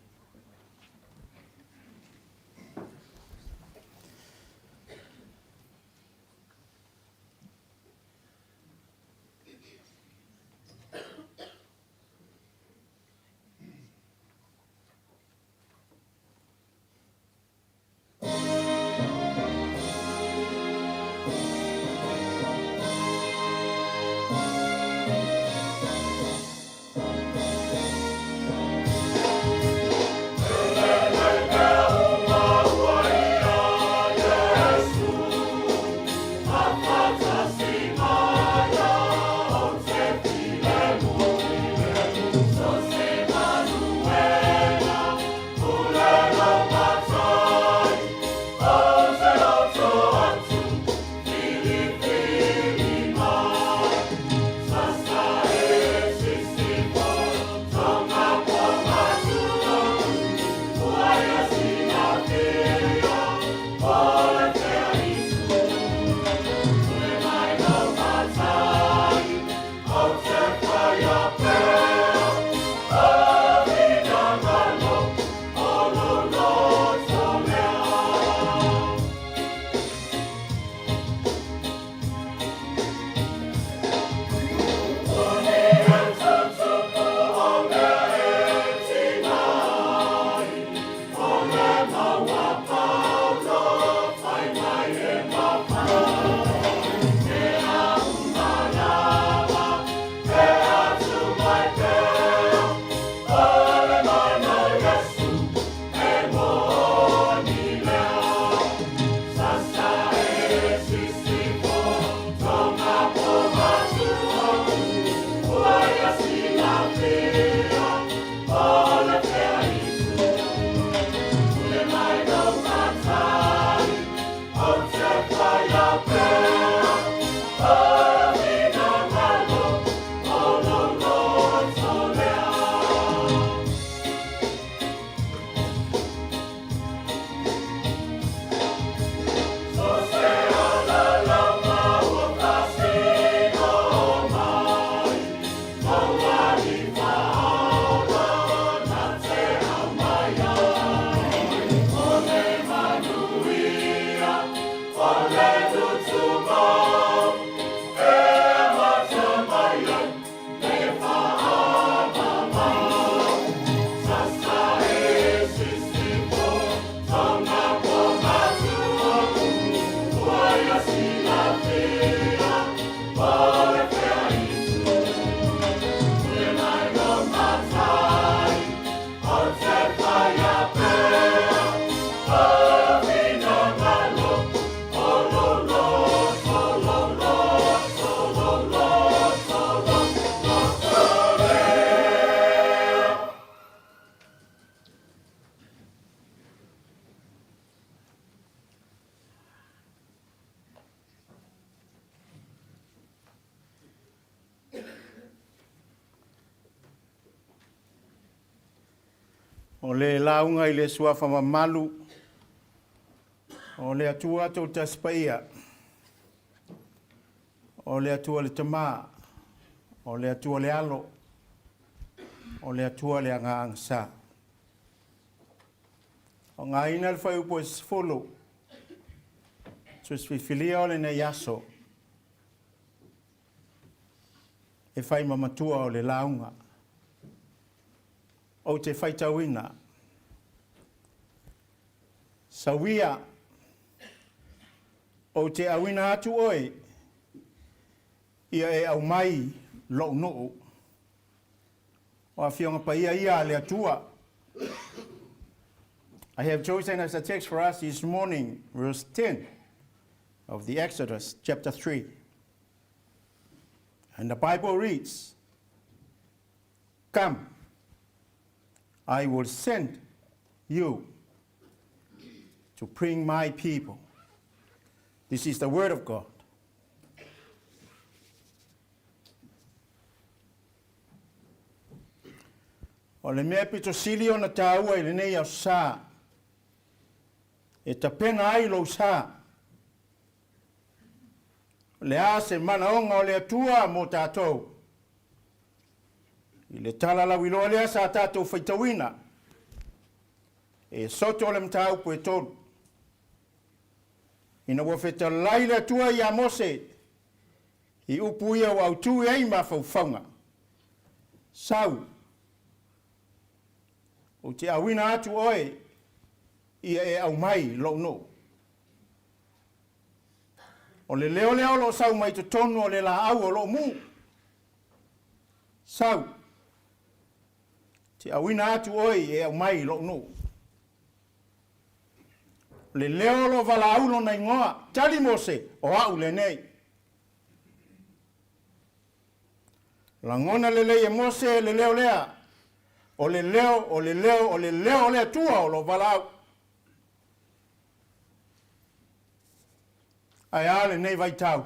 O le lauga i le Suafa mamalu o le Atua Toatasi Paia, o le Atua le Tama, o le Atua le Alo, o le Atua le Agaga Sa. Faaaogaina le fuaiupu e 10. Tusi filifilia o lenei aso e fai ma matua o le lauga. Ou te faitauina. Sauia, ou te auina atu oe ia e aumai lou nuu. O Afioga Paia ia a le Atua. I have chosen as a text for us this morning verse 10 of the Exodus chapter 3. And the Bible reads, Come, I will send you to bring my people. This is the word of God. O le mea pito sili ona tāua i lenei aso sa, e tapena ai lou sa. O le a se manaoga o le Atua mo tātou? I le tala lauiloa lea sa tātou faitauina, e soto le mataupu e tolu. Ina ua fetalai le Atua iā Mose i upu ia ua autū i ai mafaufauga, Sau, ou te auina atu oe ia e aumai lou nuu. O le leo lea o lo o sau mai totonu o le laau o lo o mū. Sau, te auina atu oe e aumai lou nuu. O le leo o lo o valaau lona igoa, Tali Mose, o au lenei. Lagona lelei e Mose le leo lea, o le leo, o le leo, o le leo o le Atua o lo o valaau. Ae a lenei vaitau?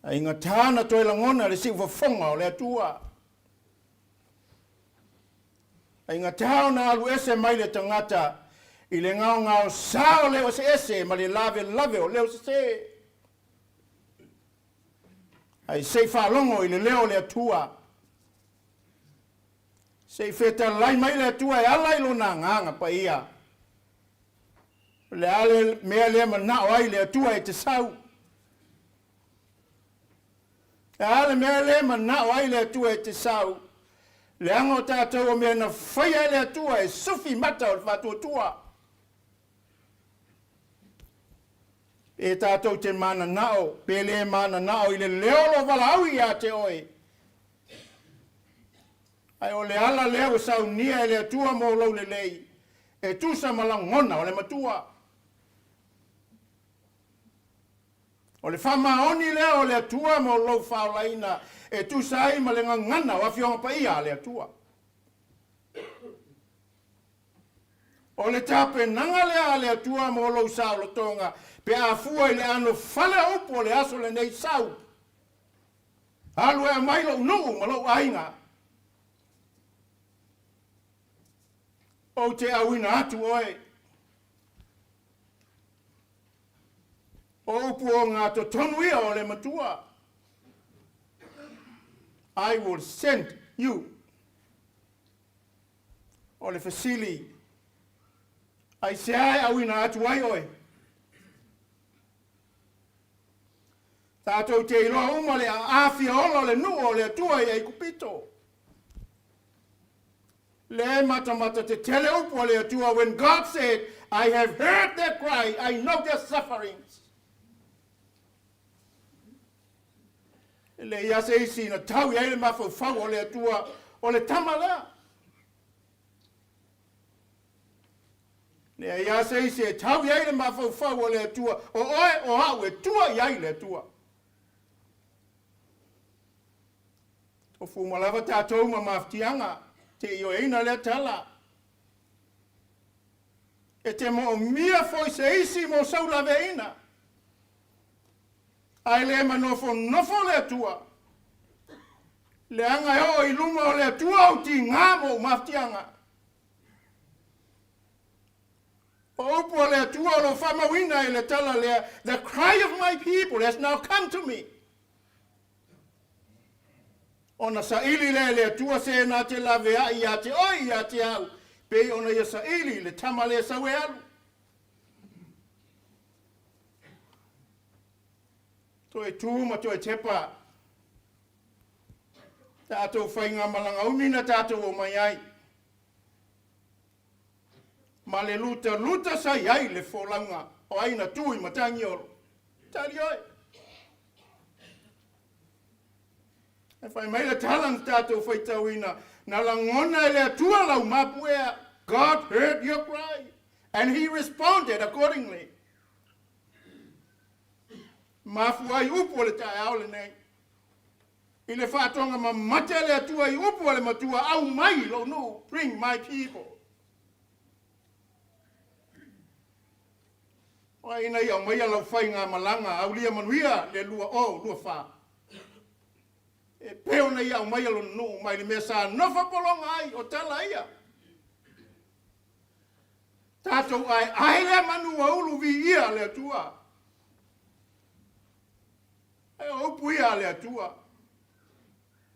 Ae gata na toe lagona le siufofoga o le Atua. Ae gata ona alu ese mai le tagata i le gaogaosa o leo eseese ma le lavelave o leo sese. Ae se i faalogo i le leo o le Atua. Se i fetalai mai le Atua e ala i lona agaga paia. O le a le mea lea manao ai le Atua e te sau? E a le mea lea manao ai le Atua e te sau? Leaga o tatou o mea na faia e le Atua e sufi mata o le faatuatua. Pe tatou te mananao, pe le mananao i le leo o lo valaau ia te oe. Ae o le ala lea ua saunia e le Atua mo lou lelei, e tusa ma lagona o le matua. O le faamaoni lea o le Atua mo lou faaolaina e tusa ai ma le gagana o Afioga Paia a le Atua. O le tapenaga lea a le Atua mo lou saolotoga pe a fua i le ano fale o upu o le aso lenei sau. Alu e aumai lou nuu ma lou aiga. Ou te auina atu oe. O upu o ngā totonu ia o le matua. I will send you. O le fesili, aisea e auina atu ai oe? Tatou te iloa uma le aafia ola o le nuu o le Atua i Aikupito. Le matamata tetele upu a le Atua, when God said, I have heard their cry, I know their sufferings. E leai lava se isi na tau i ai le mafaufau o le Atua o le tama lea. Leai lava se isi e tau i ai le mafaufau o le Atua, o oe o au e tua i ai le Atua. Tofu uma lava tatou ma mafatiaga, te ioeina lea tala. E te moomia foi se isi mo sau laveaiina. Ae le manofonofo le Atua. Leaga e oo i luma o le Atua ou tiga ma ou mafatiaga. O upu a le Atua o lo o faamauina i le tala lea, The cry of my people has now come to me. Ona saili lea e le Atua se na te laveai ia te oe ia te au, pei ona ia saili i le tama lea sau e alu. Toe tu ma toe tepa. Tatou faigamalaga umi na tatou omai ai. Ma le lutaluta sa i ai le folauga o ai na tu i Matagiolo. Tali oe. Ae fai mai le tala na tatou faitauina, na lagona e le Atua lau mapuea. God heard your cry and he responded accordingly. Mafua ai upu o le taeao lenei. I le faatoga mamate a le Atua i upu a le Matua, Aumai lou nuu, bring my people. O ai na ia aumaia lau faigamalaga aulia manuia le 2024? E pei ona ia aumaia lona nuu mai le mea sa nofo pologa ai, o tala ia. Tatou aeae lea manu ua ulu viia le Atua. Ae o upu ia a le Atua.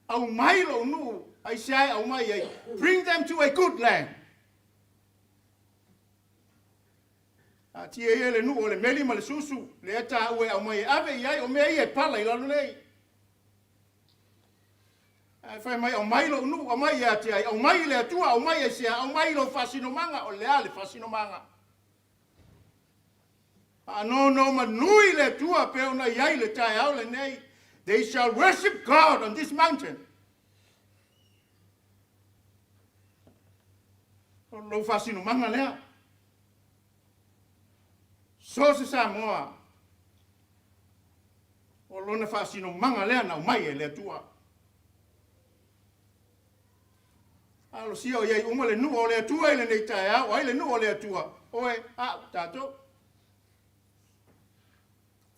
Aumai lou nuu, aisea e aumai ai? Bring them to a good land. Taatia ia le nuu o le meli ma le susu, lea taua e aumai e ave i ai, o mea ia e pala i lalo nei. Ae fai mai, aumai lou nuu, aumai ia te ai, aumai i le Atua, aumai aisea, aumai i lou faasinomaga, o le a le faasinomaga? Faanonomanu i le Atua pei ona i ai le taeao lenei. They shall worship God on this mountain. O lou faasinomaga lea. So se Samoa, o lona faasinomaga lea na aumai e le Atua. Alosia o i ai uma le nuu o le Atua i lenei taeao, o ai le nuu o le Atua? Oe, au, tatou.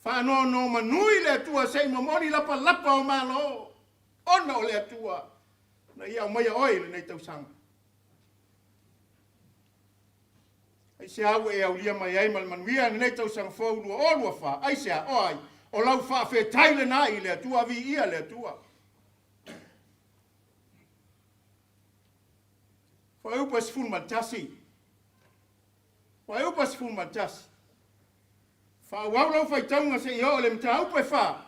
Faanonomanu i le Atua se i momoli lapalapa o Malo, ona o le Atua na ia aumaia oe i lenei tausaga. Aisea ua e aulia mai ai ma le manuia i lenei tausaga fou 2024? Aisea? O ai? O lau faafetai lena i le Atua, viia le Atua. Fuaiupu e 11. Fuaiupu e 11. Faaauau lau faitauga seia oo i le mataupu e fa.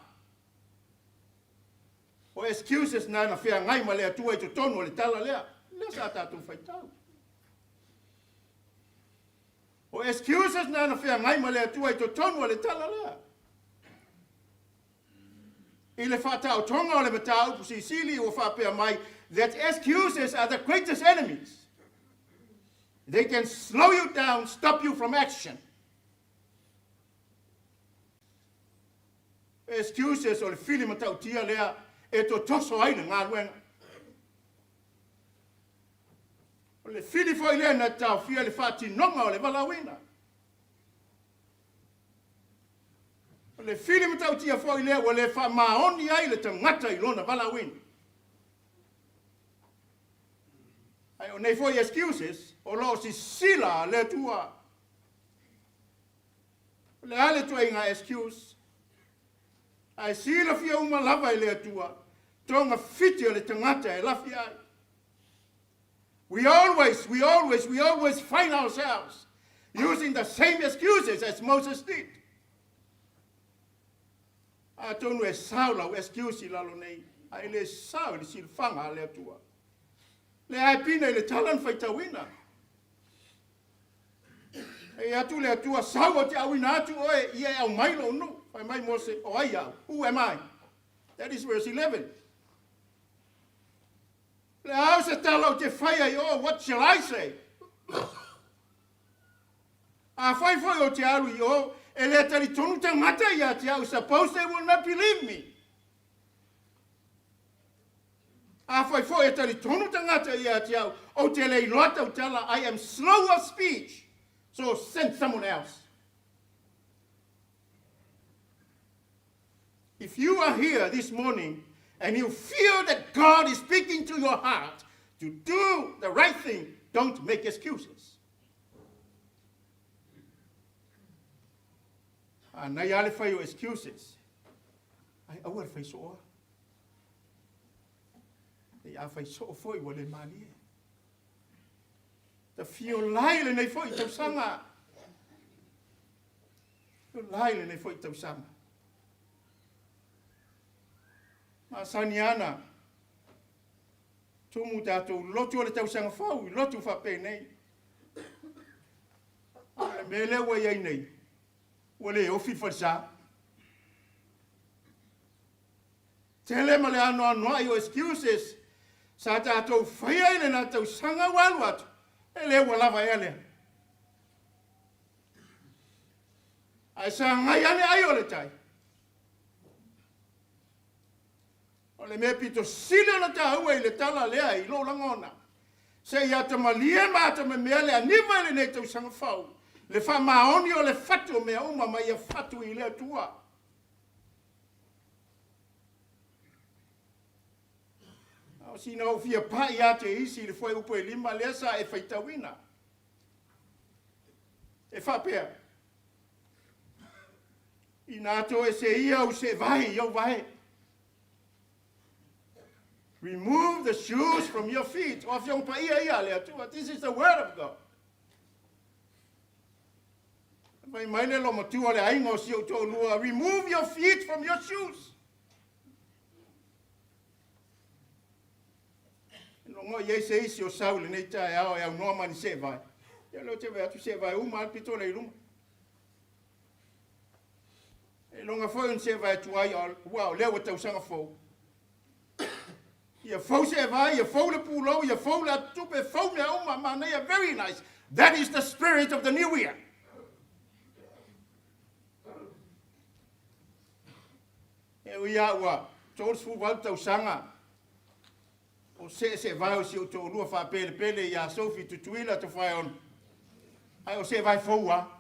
O excuses na na feagai ma le Atua i totonu o le tala lea. Lea sa tatou faitau. O excuses na na feagai ma le Atua i totonu o le tala lea. I le faataotoga o le mataupu silisili ua faapea mai, that excuses are the greatest enemies. They can slow you down, stop you from action. Excuses o le fili matautia lea e totoso ai le galuega. O le fili foi lea na taofia le faatinoga o le valaauina. O le fili matautia foi lea ua le faamaoni ai le tagata i lona valaauina. Ae o nei foi excuses, o lo o sisila le Atua. O le a le ituaiga excuse? Ae silafia uma lava e le Atua togafiti o le tagata e lafi ai. We always, we always, we always find ourselves using the same excuses as Moses did. Atonu e sao lau excuse i lalo nei, ae le sao i le silafaga a le Atua. Lea e pine i le tala na faitauina. E atu le Atua, sau ou te auina atu oe, ia e aumai lou nuu. Fai mai Mose, o ai au? Who am I? That is verse 11. Le a au se tala ou te faia i o, what shall I say? Afai foi ou te alu i o, e le talitonu tagata ia te au, suppose they will not believe me. Afai foi e talitonu tagata ia te au, ou te le iloa tautala, I am slow of speech, so send someone else. If you are here this morning and you feel that God is speaking to your heart to do the right thing, don't make excuses. Anei lava le fai o excuses. Ai aua le fai sooa. Ei a fai soo foi ua le malie. Tafio lai lenei foi tausaga. Tafio lai lenei foi tausaga. Masani ana tumu tatou lotu o le tausaga fou i lotu faapenei. A o le mea lea ua i ai nei, ua le ofi le falesa. Tele ma le anoanoai o excuses sa tatou faia i lena tausaga ua alu atu, e le ua lava ea lea. Ae sagai ane ai o le tai. O le mea pito sili ona taua i le tala lea i lou lagona, se i atamalie ma atamamea le aniva i lenei tausaga fou, le faamaoni o le fatu o mea uma ma ia fatu i le Atua. A o sina ou fia pai ia te isi i le fuaiupu e 5 lea sa e faitauina. E faapea, Inā toese ia ou seevae i ou vae. Remove the shoes from your feet. O Afioga Paia ia a le Atua. This is the word of God. Fai mai le lomatua o le aiga o si ou toalua, remove your feet from your shoes. E logo i ai se isi o sau i lenei taeao e aunoa ma ni seevae. Ia lea ou te vaai atu seevae uma lava le pito lea i luma. E iloga foi ona seevae tuai aua o lea ua tausaga fou. Ia fou seevae, ia fou le pulou, ia fou le atutupe, fou mea uma, manaia, very nice. That is the spirit of the new year. E ui lava ua 38 tausaga o seeseevae o si ou toalua faapelepele ia Sophie Tutuila Tofaeono, ae o seevae fou lava.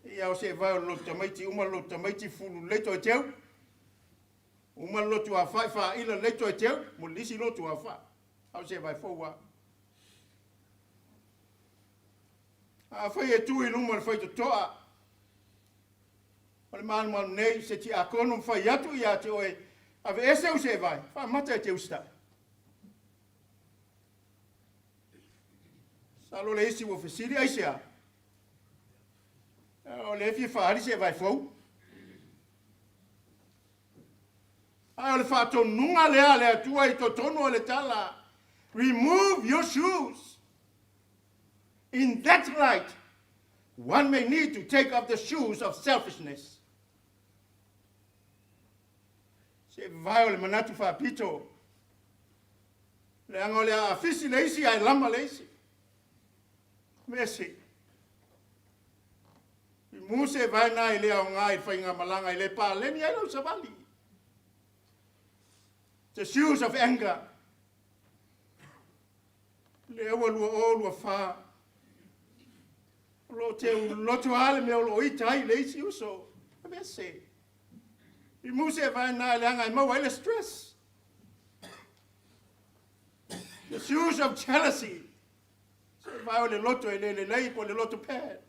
Ia o seevae o le lotu tamaiti, uma le lotu tamaiti fulu lelei toe teu, uma le lotu afa'i faaila lelei toe teu, mo le isi lotu afa'i, a o seevae fou lava. Afai e tu i luma o le faitotoa o le malumalu nei se tiakono ma fai atu ia te oe, Aveese ou seevae, faamata e te usitai. Masalo le isi ua fesili, aisea? O lea e fia faaali seevae fou. Ae o le faatonuga lea a le Atua i totonu o le tala, remove your shoes. In that light, one may need to take off the shoes of selfishness. Se vae o le manatu faapito. Leaga o le aafisi le isi ae lama le isi. Mea se. I mu se vae na i le aoga i faigamalaga i le paleni ai lau savali. The shoes of anger. Lea ua 2024. O lo o teu loto lava le mea o lo o ita ai le isi uso. Aveese. I mu se vae na leaga e maua ai le stress. The shoes of jealousy. Se vae o le loto e le lelei po o le loto pad.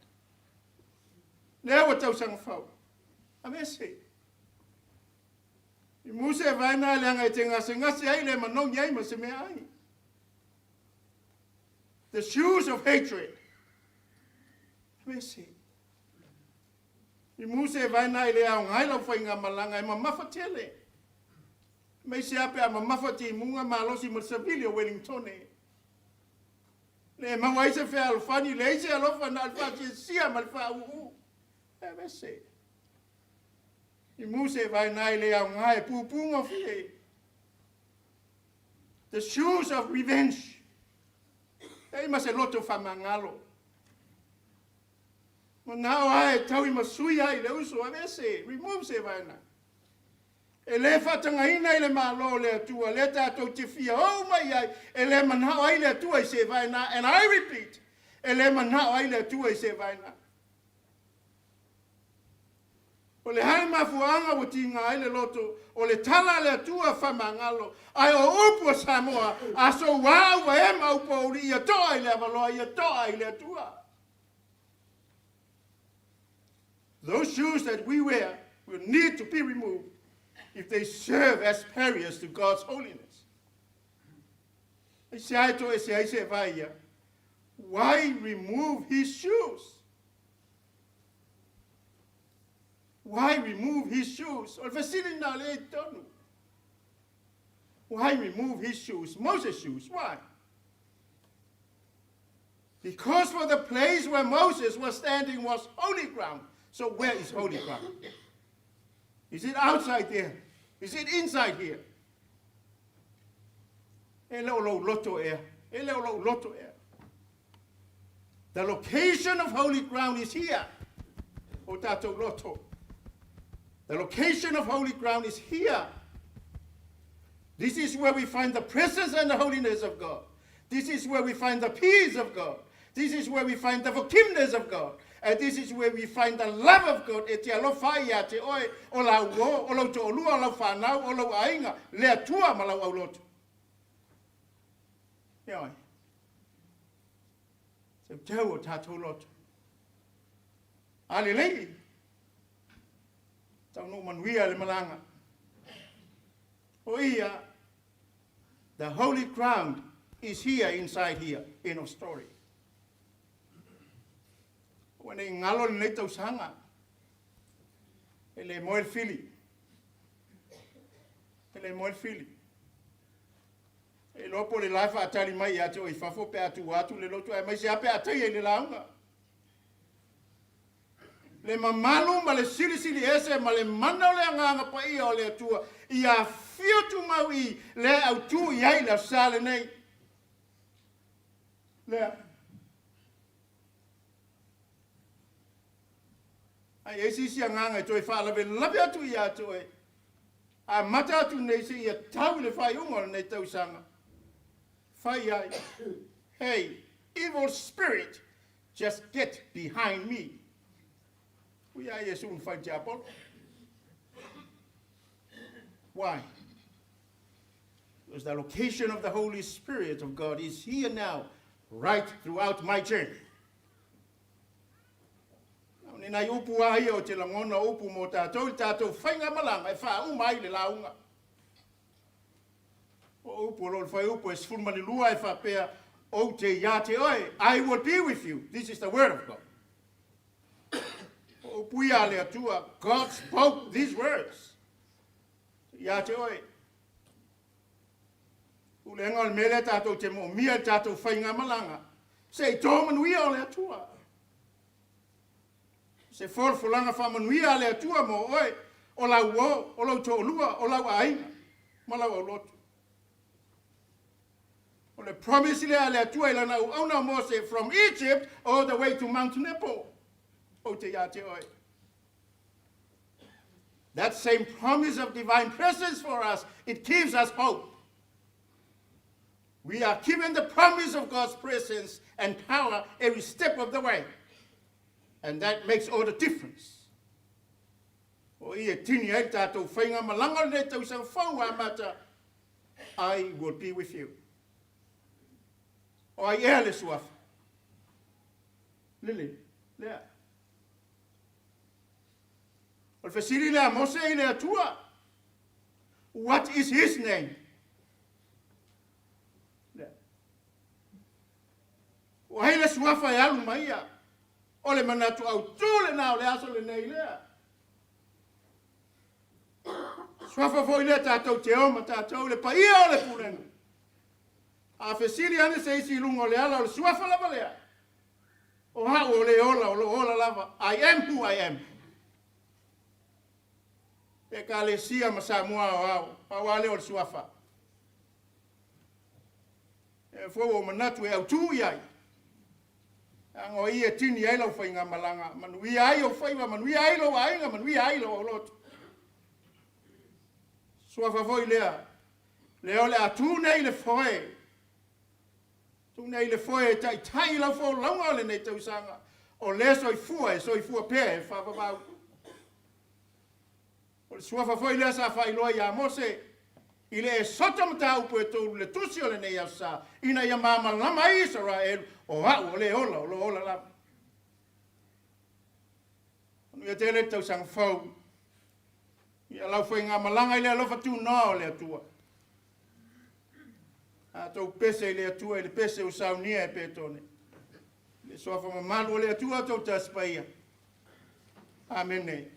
Lea ua tausaga fou. Aveese. I mu se vae na leaga e te gasegase ai le manogi ai ma se mea ai. The shoes of hatred. Aveese. I mu se vae na i le aoga ai lau faigamalaga e mamafa tele. Aemaise lava pe a mamafa timuga malosi ma le savili o Wellingtone. Le maua ai se fealofani, leai se alofa na o le faasiasia ma le faauu. Aveese. I mu se vae na i le aoga e pupū gofie. The shoes of revenge. E ai ma se loto faamagalo. Manao lava e tau i masui ai le uso, aveese, remove se vaena. E le faatagaina i le Malo o le Atua, lea tatou te fia oo mai ai, e le manao ai le Atua i se vaena, and I repeat, e le manao ai le Atua i se vaena. O le a le mafuaaga ua tiga ai le loto, o le tala a le Atua faamagalo, ae o upu a Samoa, a soua au vae ma au pouli ia toa i le avaloa, ia toa i le Atua. Those shoes that we wear will need to be removed if they serve as barriers to God's holiness. Aisea e toese ai seevae ia? Why remove his shoes? Why remove his shoes? O le fesili lena o lea i totonu. Why remove his shoes? Moses' shoes. Why? Because for the place where Moses was standing was holy ground. So where is holy ground? Is it outside there? Is it inside here? E le o lou loto ea. E le o lou loto ea. The location of holy ground is here. O tātou loto. The location of holy ground is here. This is where we find the presence and the holiness of God. This is where we find the peace of God. This is where we find the forgiveness of God. And this is where we find the love of God e te alofa ai ia te oe, o lau uo, o lou toʻolua, o lau fanau, o lou aiga, le Atua ma lau aulotu. Ioe. Teuteu o tatou loto. A lelei, taunuu manuia le malaga. O ia, the holy ground is here inside here, end of story. Ua nei galo lenei tausaga. E le moe le fili. E le moe le fili. E iloa po o le la e faatali mai ia te oe i fafo pe a tuua atu le lotu aemaise lava pe a taia i le lauga. Le mamalu ma le silisili ese ma le mana o le Agaga Paia o le Atua ia afio tumau i lea e autū i ai le Aso Sa lenei. Lea. A i ai se isi agaga e toe faalavelave atu ia te oe, amata atu nei seia tau i le faaiuga o lenei tausaga. Fai ai, Hey, evil spirit, just get behind me. Ui a Iesu na fai i le tiapolo. Why? Because the location of the Holy Spirit of God is here now, right throughout my journey. Na o ni nai upu a ia o te lagona o upu mō tātou i tātou faigamalaga e faauma ai le lauga. O upu o lo o le fuaiupu e 12 e faapea, Ou te iā te oe, I will be with you. This is the word of God. O upu ia a le Atua, God spoke these words. Ia te oe. Pulega o le mea lea tātou te moomia i le tātou faigamalaga, se i tō manuia o le Atua. Se folafolaga faamanuia a le Atua mo oe, o lau uo, o lou toʻolua, o lau aiga, ma lau aulotu. O le promise lea a le Atua i lana auauna o Mose from Egypt all the way to Mount Nebo. Ou te ia te oe. That same promise of divine presence for us, it gives us hope. We are given the promise of God's presence and power every step of the way. And that makes all the difference. O i e tini ai tātou whainga malanga o lenei tausaga fou amata, I will be with you. O ai ea le suafa? Lele, lea. O le fesili lea a Mose i le Atua, What is his name? Lea. O ai le suafa e alu mai ia? O le manatu autū lena o le aso lenei lea. Suafa foi lea tātou te o ma tātou le paia o le pulega. A fesili ane se isi i luga o le ala o le suafa lava lea. O au o le ola o lo o ola lava, I am who I am. Ekalesia ma Samoa aoao, pau lava lea o le suafa. E fou ou manatu e autū i ai. Leaga o ia e tini ai lau faigamalaga, manuia ai ou faiva, manuia ai lou aiga, manuia ai lou aulotu. Suafa foi lea, lea o le a tu nei i le foe. Tu nei i le foe e taitai i lau folauga o lenei tausaga, o le soifua e soifua pea e faavavau. O le suafa foi lea sa faailoa iā Mose i le Esota mataupu e toulu le tusi o lenei aso sa, ina ia malamalama ai Isaraelu, o au o le ola o lo ola lava. Manuia tele le tausaga fou. Ia lau faigamalaga i le alofa tunoa o le Atua. A tou pese i le Atua i le pese ua saunia e Petone. I le suafa mamalu o le Atua tou Tasi Paia. Amene.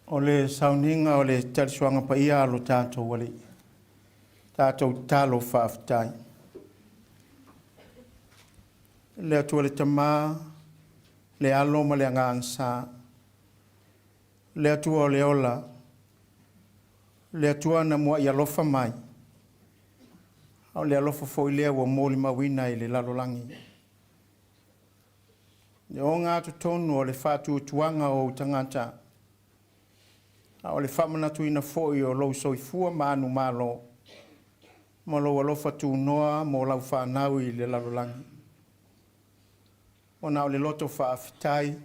O le sauniga o le Talisuaga Paia a lo tatou Alii, tatou tatalo faafetai. Le Atua le Tama, le Alo ma le Agaga Sa, le Atua o le ola, le Atua na muai alofa mai, a o le alofa foi lea ua molimauina i le lalolagi. Le ogatotonu o le faatuatuaga o ou tagata, a o le faamanatuina foi o lou soifua manumalo ma lou alofa tunoa mo lau fanau i le lalolagi. Ona o le loto faafetai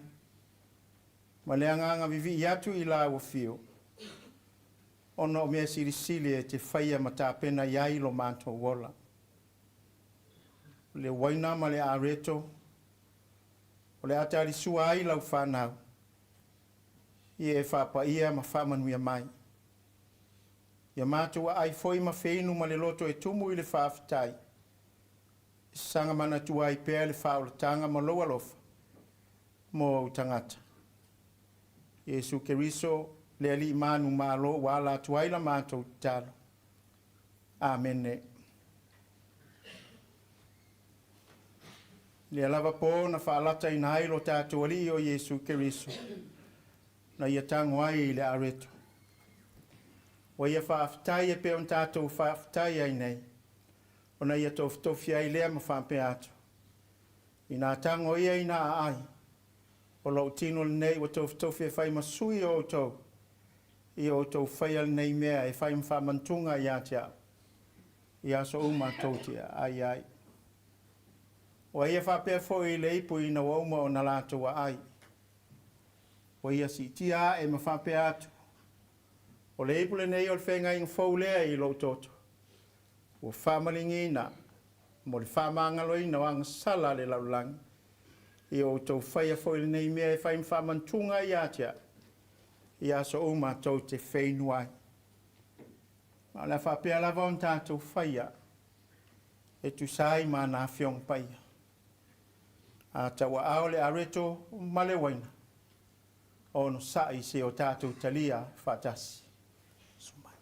ma le agaga vivii atu i lau afio, ona o mea silisili e te faia ma tapena i ai lo matou ola. O le uaina ma le areto, o le a talisua ai lau fanau, ia e faapaia ma faamanuia mai. Ia matou aai foi ma feinu ma le loto e tumu i le faafetai, e saga manatua ai pea le faaolataga ma lou alofa mo ou tagata. Iesu Keriso, le Alii manumalo ua ala atu ai la matou tatalo. Amene. Lea lava po na faalataina ai lo tatou Alii o Iesu Keriso, na ia tago ai i le areto. Ua ia faafetai e pei ona tatou faafetai ai nei, ona ia tofitofi ai lea ma faapea atu. Ina tago ia ina aai, o lou tino lenei ua tofitofi e fai ma sui o outou, ia outou faia lenei mea e fai ma faamanatuga ia te au, i aso uma tou te aai ai. Ua ia faapea foi i le ipu ina ua uma ona latou aai. Ua ia siitia ae ma faapea atu, O le ipu lenei o le feagaiga fou lea i lou toto, ua faamaligiina mo le faamagaloina o agasala a le lalolagi. Ia outou faia foi lenei mea e fai ma faamanatuga ia te au, i aso uma tou te feinu ai. Ma o le a faapea lava ona tatou faia e tusa ai ma ana Afioga Paia. A tauaao le areto ma le uaina, onosai seia o tatou talia faatasi. Susu mai.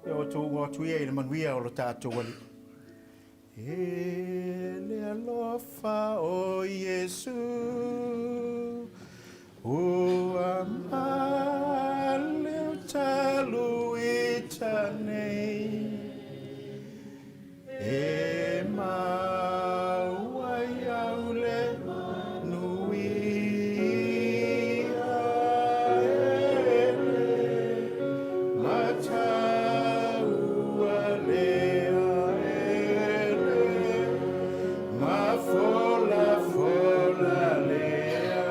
Ia outou o atu ia i le manuia o lo tatou Alii. E le alofa o Iesu Ua maleu talu i nei E maua ai au le manuia E le mataua lea e le Mafolafola lea.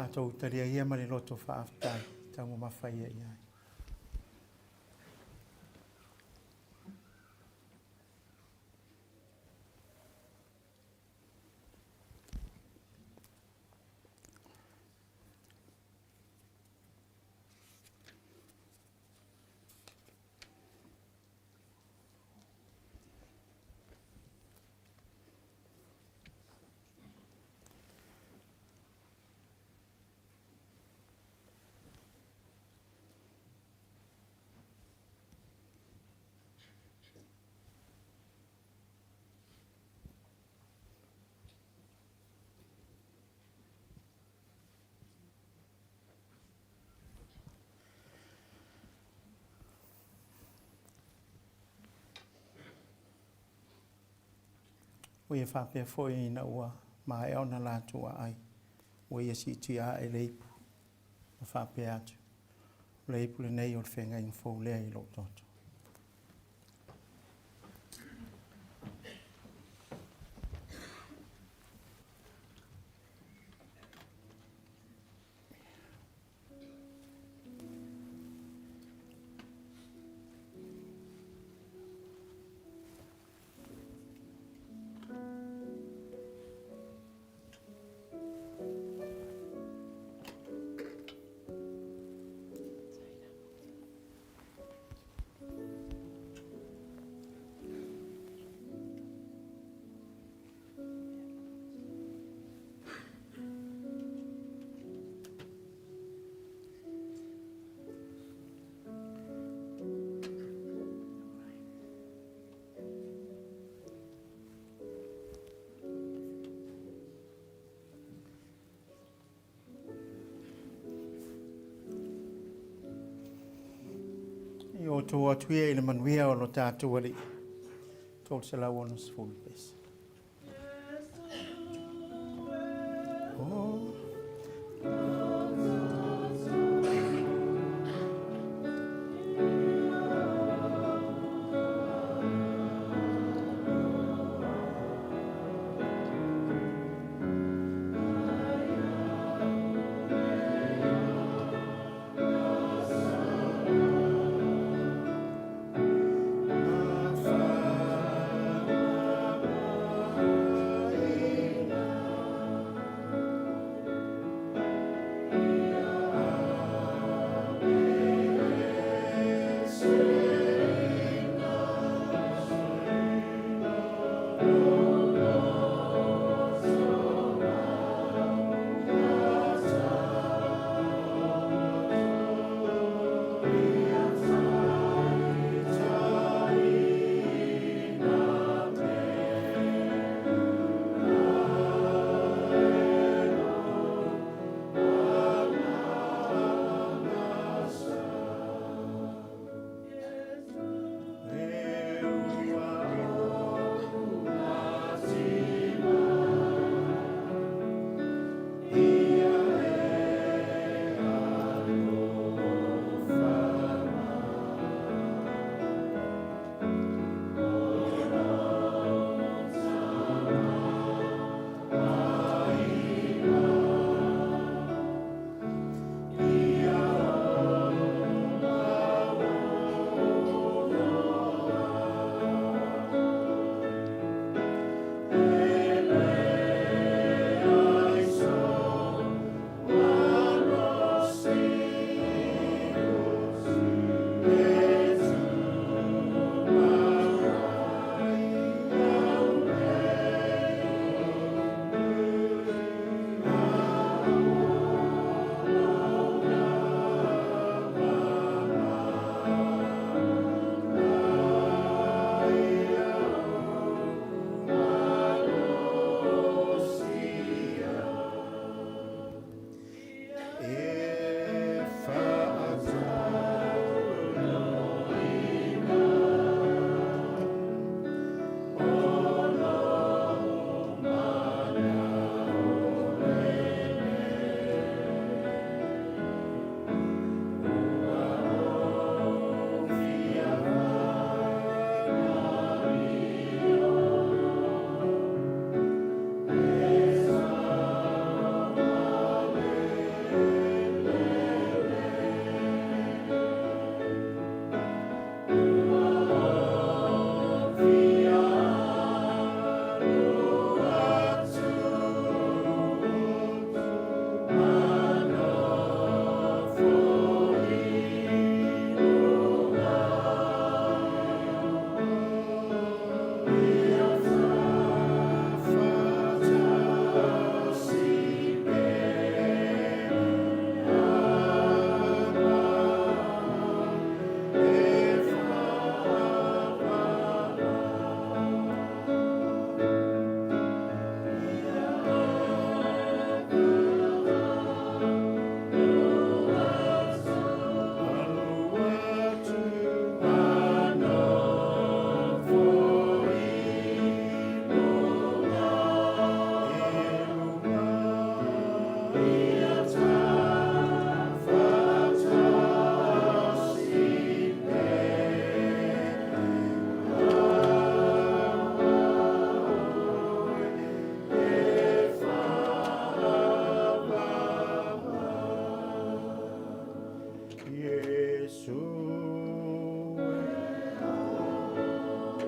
Tatou talia ia ma le loto faafetai, taumamafa ia i ai. Ua ia faapea foi ina ua maea ona latou aai, ua ia siitia ae le ipu, ma faapea atu, O le ipu lenei o le feagaiga fou lea i lou toto. I outou atu ia i le manuia o lo tatou Alii. 360 pesa. Oh.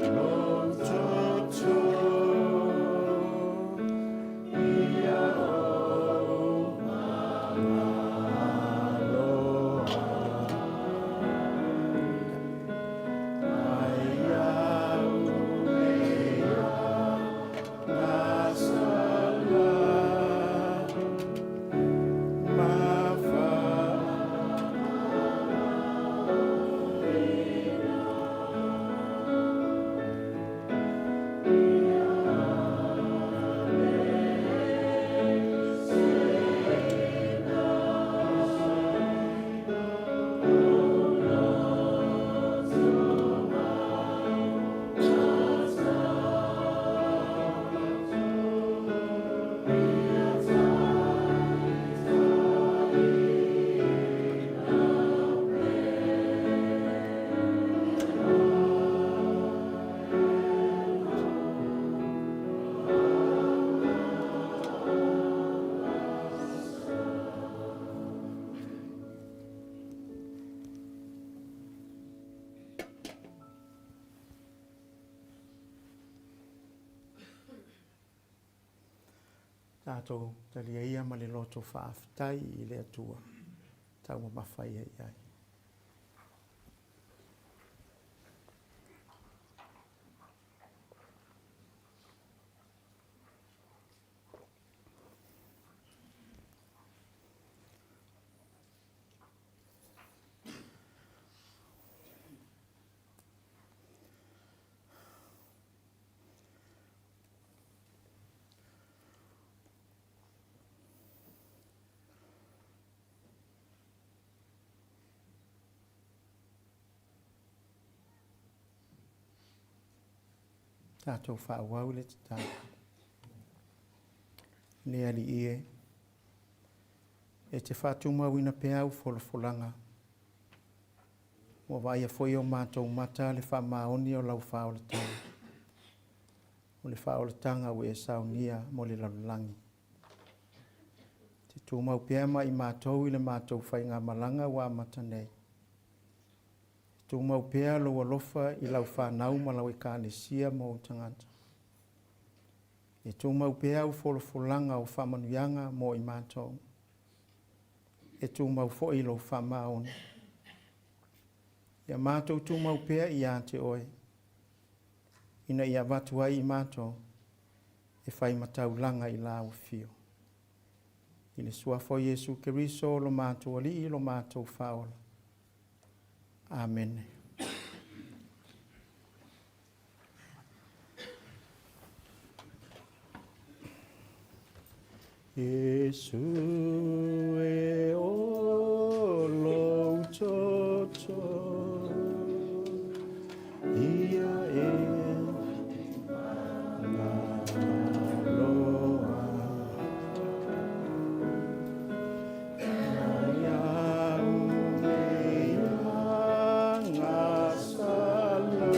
Lou toto ia ou maloa Mai au mea gasala Ma Tatou talia ia ma le loto faafetai i le Atua taumamafa ia i ai. Tatou faaauau le tatalo. Le Alii e, e te faatumauina pea au folafolaga. Ua vaaia foi e o matou mata le faamaoni o lau faaolataga, o le faaolataga ua e saunia mo le lalolagi. Te tumau pea ma i matou i le matou faigamalaga ua amata nei. E tumau pea lou alofa i lau fanau ma lau Ekalesia ma ou tagata. E tumau pea au folafolaga o faamanuiaga mo i matou. E tumau foi lou faamaoni. Ia matou tumau pea ia te oe, ina ia avatu ai i matou e fai ma taulaga i lau afio. I le suafa o Iesu Keriso lo matou Alii lo matou Faaola. Amene. Iesu e o lou toto ia e maloa Mai au mea gasala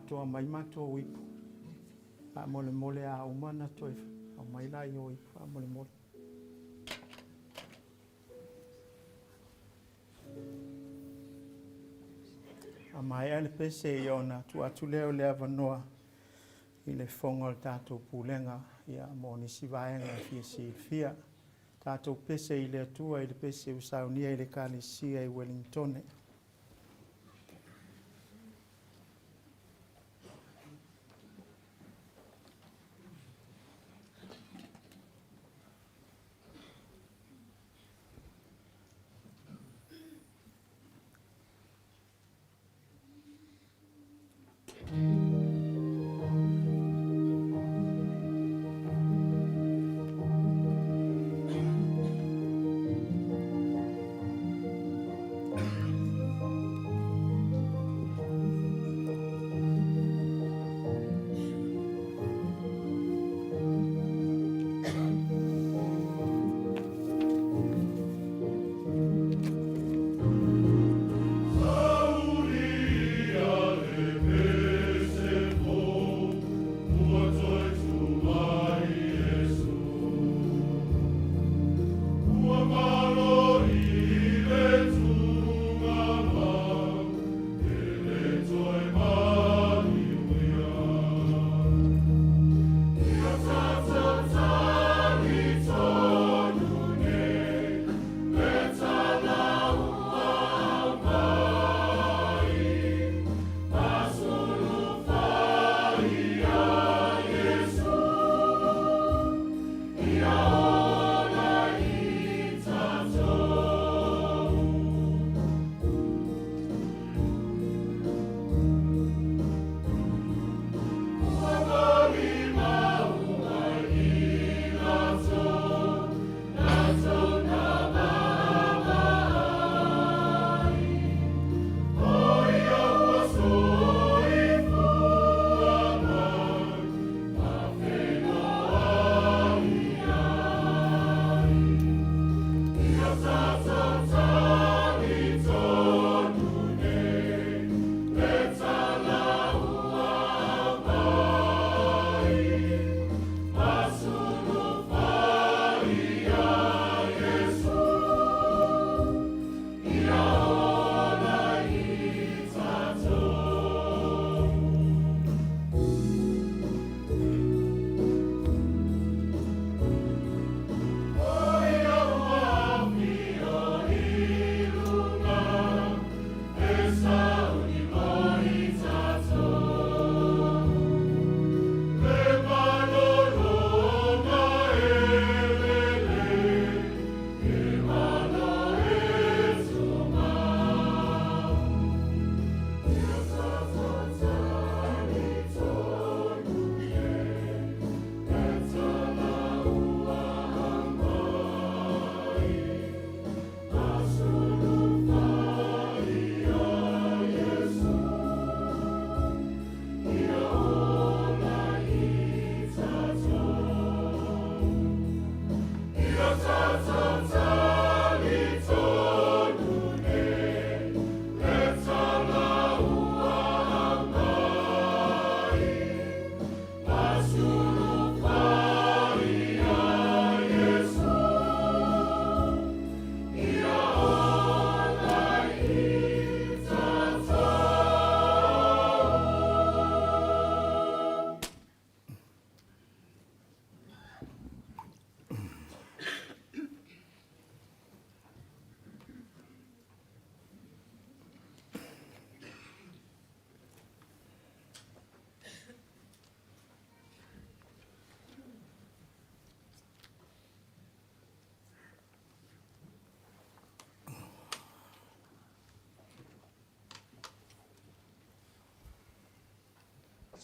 atoa mai matou ipu faamolemole a uma ona toe aumai laia o ipu faamolemole. A maea le pese ia ona tuu atu lea o le avanoa i le fofoga o le tatou pulega ia mo nisi vaega e fia silafia. Tatou pese i le Atua i le pese ua saunia i le Ekalesia i Ueligitone.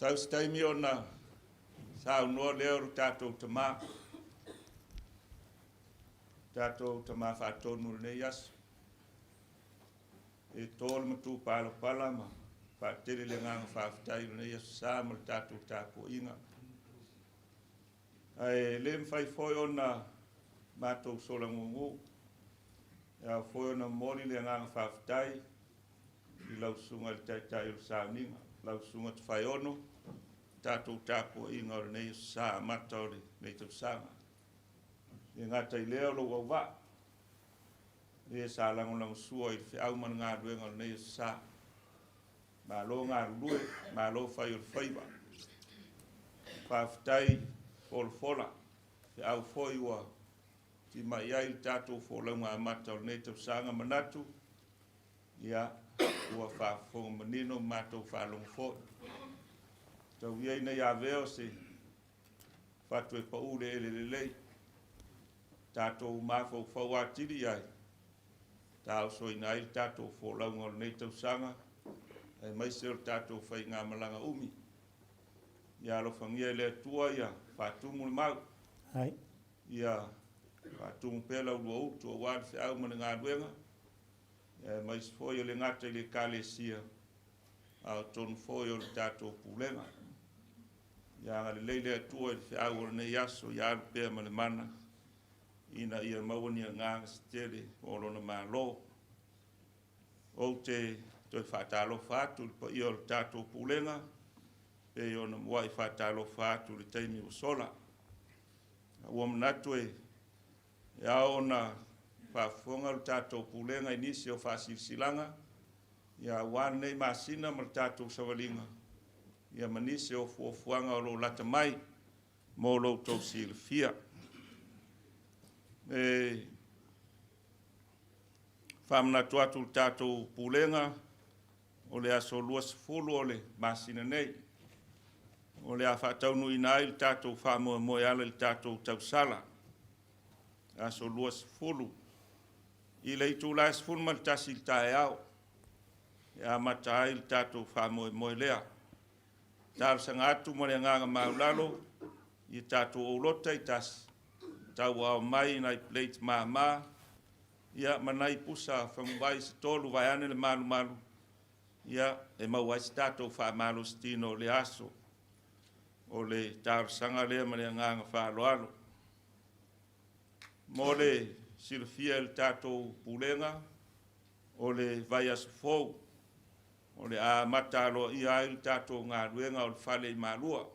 Sau se taimi ona saunoa lea o le tatou tama, tatou tama faatonu o lenei aso. E to le matupalapala ma faatele le agaga faafetai i lenei aso sa ma le tatou tapuaiga. Ae le mafai foi ona matou sola gugu, e ao foi ona momoli le agaga faafetai i lau susuga i le Taitai o le Sauniga. lau Susuga Tofaeono i tatou tapuaiga o lenei Aso Sa amata o lenei tausaga. E le gata i lea o lou auvaa, le sa lagolagosua i le feau ma le galuega o lenei Aso Sa. Malo galulue, malo fai o le faiva. Faafetai folafola, feau foi ua timai ai le tatou folauga amata o lenei tausaga. Manatu, ia, ua faafofoga manino ma matou faalogo foi. Tau ia ina ia avea o se fatu e pau i le ele lelei, tatou mafaufau atili i ai, taosoina ai le tatou folauga o lenei tausaga, aemaise o le tatou faigamalaga umi. Ia alofagia e le Atua ia faatumu le mau, ia faatumu pea la ulua utu aua le feau ma le galuega, aemaise foi o le gata i le Ekalesia, a o totonu foi o le tatou pulega. Ia agalelei le Atua i le feau o lenei aso, ia alu pea ma le mana, ina ia maua ni agaga se tele o Lona Malo. Ou te toe faatalofa atu i le paia o le tatou pulega, pei ona muai faatalofa atu i le taimi ua sola. Ua manatu e ao ona faafofoga le tatou pulega i nisi o faasilasilaga, ia aua lenei masina ma le tatou savaliga, ia ma nisi o fuafuaga o lo o lata mai mo lo outou silafia. E faamanatu atu i le tatou pulega, o le aso 20 o le masina nei, o le a faataunuuina ai le tatou faamoemoe e ala i le tatou tausala, aso 20 i le itula e 11 i le taeao e amata ai le tatou faamoemoe lea. Talosaga atu ma le agaga maualalo ia tatou aulota itasi, tauaao mai nai plate mama ia ma nai pusa faguvai se tolu vaeane le malumalu, ia e maua ai se tatou faamalositino o lea aso. O le talosaga lea ma le agaga faaaloalo. Mo le silafia e le tatou Pulega, o le vaiaso fou o le a amata aloaia ai le tatou galuega o le fale i Malua.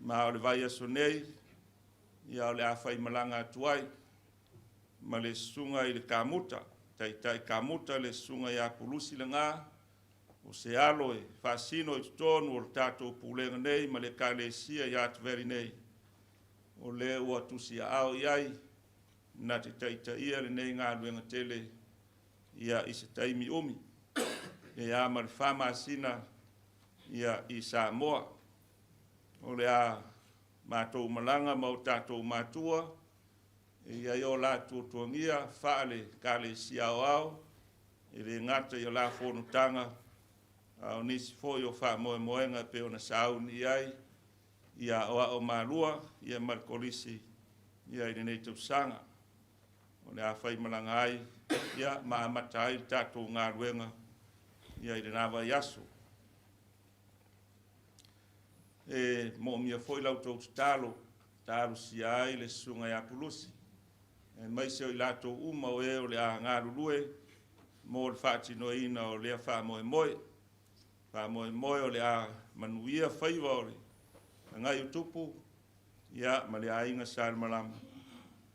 Ma o le vaiaso nei, ia o le a faimalaga atu ai ma le susuga i le Kamuta, Taitai Kamuta le susuga ia Pulusi Laga, o se alo e faasino i totonu o le tatou Pulega nei ma le Ekalesia i Art Valley nei, o lea ua tusiaao i ai na te taitaia lenei galuega tele ia i se taimi umi, pe a ma le 4 masina ia i Samoa. O le a matou malaga ma o tatou matua, e i ai o la tuatuagia faale-Ekalesia aoao, e le gata i o la fonotaga, a o nisi foi o faamoemoega e pei ona sauni i ai ia aoao Malua ia ma le Kolisi ia i lenei tausaga. O le a faimalaga ai ia ma amata ai le tatou galuega ia i lena vaiaso. E moomia foi la outou tatalo, talosia ai le susuga ia Pulusi, aemaise o i latou uma o e o le a galulue mo le faatinoina o lea faamoemoe. Faamoemoe o le a manuia faiva o le agai o tupu ia ma le aiga Salemalama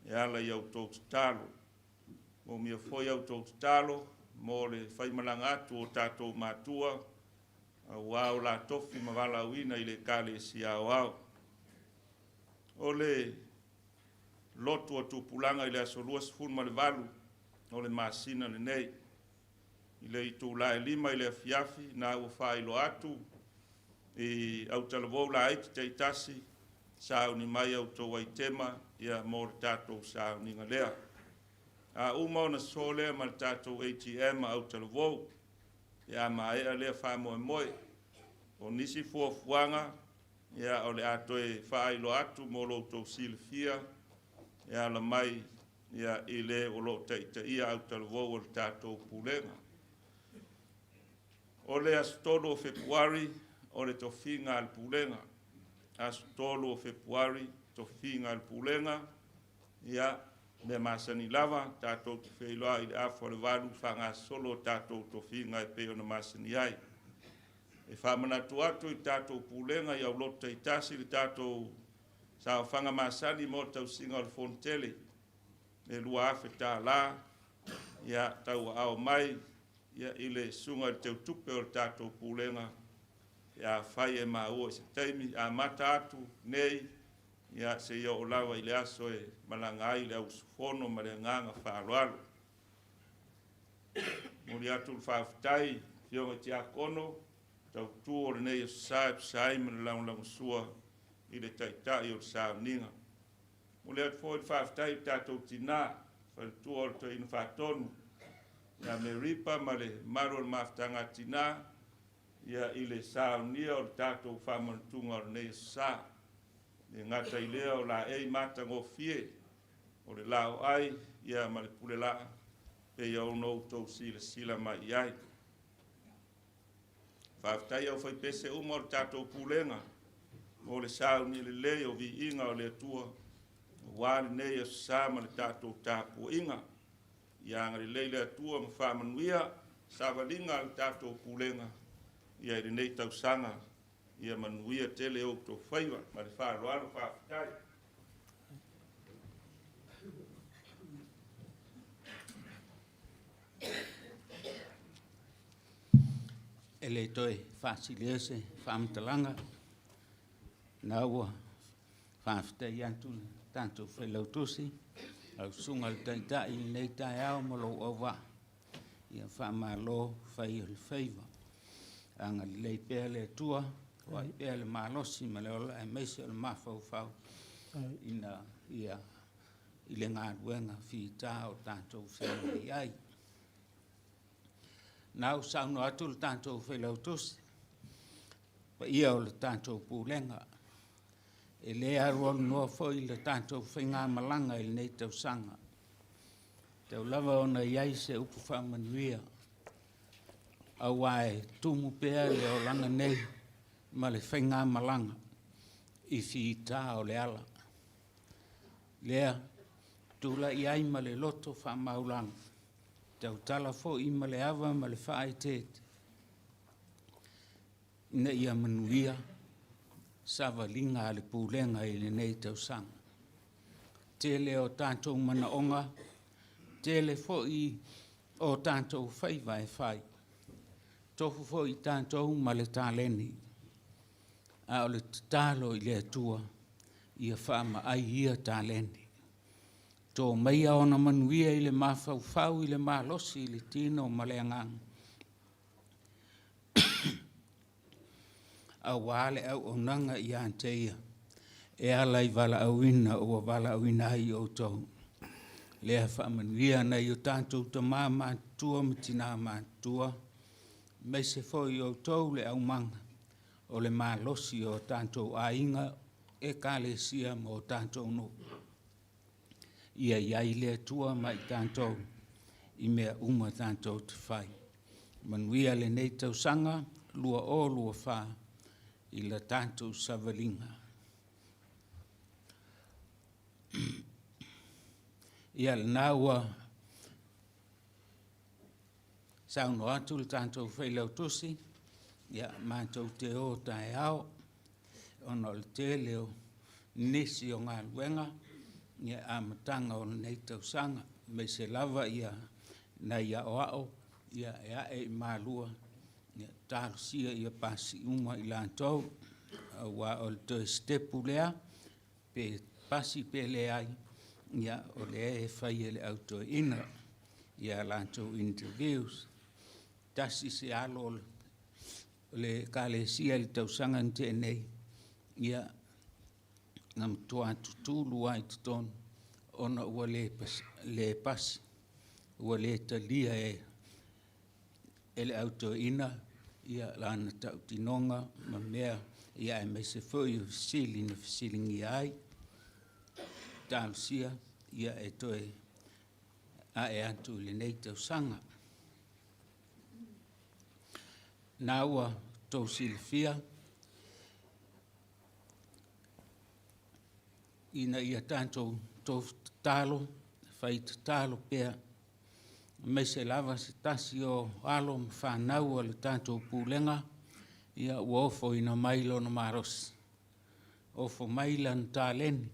e ala i a outou tatalo. Moomia foi a outou tatalo mo le faimalaga atu o tatou matua aua o la tofi ma valaauina i le Ekalesia aoao. O le lotu o tupulaga i le aso 28 o le masina lenei, i le itula e 5 i le afiafi, na ua faailoa atu i autalavou laiti taitasi, sauni mai a outou aitema ia mo le tatou sauniga lea. A uma ona sosoo lea ma le tatou ATM a autalavou, pe a maea lea faamoemoe. O nisi fuafuaga ia o le a toe faailoa atu mo lo outou silafia e ala mai ia i le o lo o taitaia autalavou o le tatou Pulega. O le aso 3 o Fepuari o le tofiga a le Pulega. Aso 3 o Fepuari, tofiga a le Pulega. Ia, mea masani lava, tatou te feiloai i le afa o le 8 faagasolo tatou tofiga e pei ona masani ai. E faamanatu atu i le tatou Pulega i aulotu taitasi le tatou saofaga masani mo le tausiga o le Fonotele, le $2,000, ia tauaao mai ia i le Susuga i le Teutupe o le tatou Pulega pe afai e maua i se taimi amata atu nei ia seia oo lava i le aso e malaga ai le au usufono ma le agaga faaaloalo. Momoli atu le faafetai i Afioga i Tiakono tautu o lenei Aso Sa e tusa ai ma le lagolagosua i le Taitai o le Sauniga. Momoli atu foi le faafetai i le tatou tina, faletua o le Toeaina Faatonu ia Meripa ma le mamalu o le Mafutaga a Tina ia i le saunia o le tatou faamanatuga o lenei Aso Sa. E le gata i lea o laei matagofie o le laoai ia ma le pulelaa pei ona outou silasila mai i ai. Faafetai i aufaipese uma o le tatou Pulega mo le sauni lelei o viiga o le Atua aua lenei Aso Sa ma le tatou tapuaiga. Ia agalelei le Atua ma faamanuia savaliga a le tatou Pulega ia i lenei tausaga. Ia manuia tele outou faiva. Ma le faaaloalo faafetai. E le toe faasilia se faamatalaga, na ua faafetai atu le tatou Failautusi, lau Susuga i le Taitai i lenei taeao ma lou auvaa, ia faamalo fai o le faiva. Agalelei pea le Atua, foai pea le malosi ma le ola aemaise o le mafaufau ina ia i le galuega fita o tatou feagai ai. Na ua saunoa atu le tatou Failautusi, paia o le tatou Pulega, e le alualunoa foi le tatou faigamalaga i lenei tausaga. Tau lava ona i ai se upu faamanuia, aua e tumu pea le olaga nei ma le faigamalaga i fita o le ala. Lea tulai ai ma le loto faamaualalo, tautala foi ma le ava ma le faaeteete, ina ia manuia savaliga a le Pulega i lenei tausaga. Tele o tatou manaoga, tele foi o tatou faiva e fai, tofu foi tatou ma le taleni, a o le tatalo i le Atua, ia faamaai ia taleni. To maia ona manuia i le mafaufau, i le malosi, i le tino ma le agaga, aua le auaunaga ia te ia e ala i valaauina ua valaauina ai outou. Lea faamanuia nai o tatou tama matutua ma tina matutua, aemaise foi outou le aumaga o le malosi o tatou aiga, ekalesia ma o tatou nuu. Ia i ai le Atua ma i tatou i mea uma tatou te fai. Manuia lenei tausaga 2024 i la tatou savaliga. Ia lena ua saunoa atu le tatou Failautusi, ia matou te o taeao ona o le tele o nisi o galuega ia amataga o lenei tausaga, aemaise lava ia nai aoao ia e ae i malua, ia talosia ia pasi uma i latou, aua o le toe sitepu lea, pe pasi pe leai, ia o lea e fai e le au toeaina ia latou interviews. Tasi se alo o le ekalesia i le tausaga na tea nei, ia na matua tutulu lava i totonu ona ua le pasi, ua le talia e le au toeaina lana tautinoga ma mea, aemaise foi o fesili na fesiligia ai. Talosia e toe ae atu i lenei tausaga. Na ua outou silafia ina ia tatou tatalo, fai tatalo pea, aemaise lava se tasi o alo ma fanau a le tatou Pulega. Ia, ua ofoina mai lona malosi, ofo mai lana taleni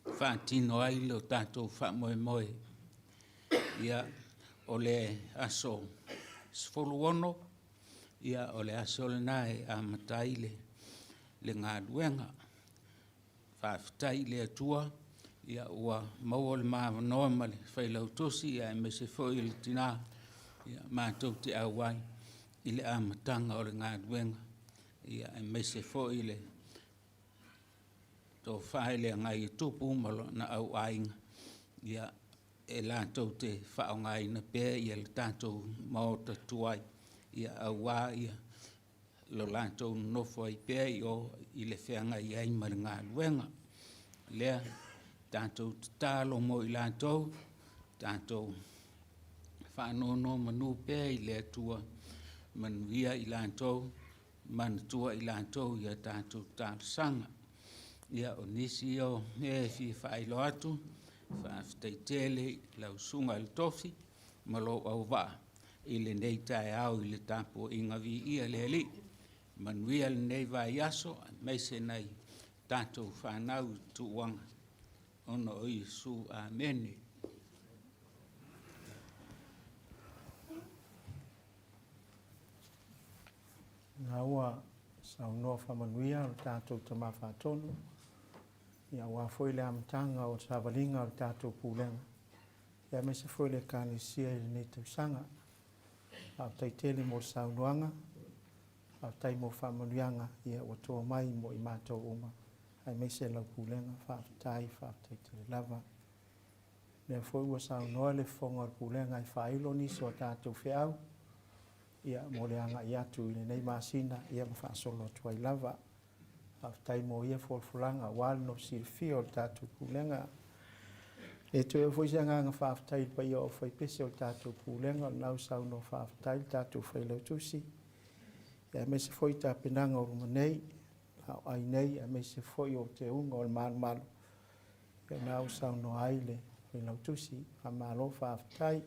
e faatino ai lo tatou faamoemoe. Ia, o le aso 16, ia, o le aso lena e amata ai le galuega. Faafetai i le Atua ia ua maua le ma avanoa ma le Failautusi aemaise foi o le tina matou te auai i le amataga o le galuega, aemaise foi le tofa i le Agaiotupu ma lona auaiga e latou te faaaogaina pea le tatou maota tuai aua lo latou nonofo ai pea i o i le feagai ai ma le galuega. O lea, tatou tatalo mo i latou, tatou faanonomanu pea i le Atua, manuia i latou, manatua i latou i a tatou talosaga. Ia, o nisi ia o mea e fia faailoa atu, faafetai tele i lau Susuga i le Tofi ma lou auvaa i lenei taeao i le tapuaiga viia le Alii. Manuia lenei vaiaso aemaise nai tatou fanau i tuuaga ona o Iesu. Amene. Na ua saunoa faamanuia lo tatou Tama Faatonu, ia aua foi le amataga o le savaliga o le tatou pulega, ia aemaise foi le Ekalesia i lenei tausaga. Faafetai tele mo le saunoaga, faafetai mo faamanuiaga ia ua toa mai mo i matou uma, aemaise lau pulega, faafetai, faafetai tele lava. O lea foi ua saunoa le fofoga o le pulega e faailo nisi o a tatou feau, ia mo le agai atu i lenei masina ia ma faasolo atu ai lava. Faafetai mo ia folafolaga aua le nofo silafia o le tatou pulega. E toe oo foi se agaga faafetai i le paia o aufaipese o le tatou pulega, o lena ua saunoa faafetai le tatou Failautusi, aemaise foi tapenaga o luma nei, a o ai nei, aemaise foi o teuga o le malumalu, o lena ua saunoa ai le Failautusi. Faamalo faafetai.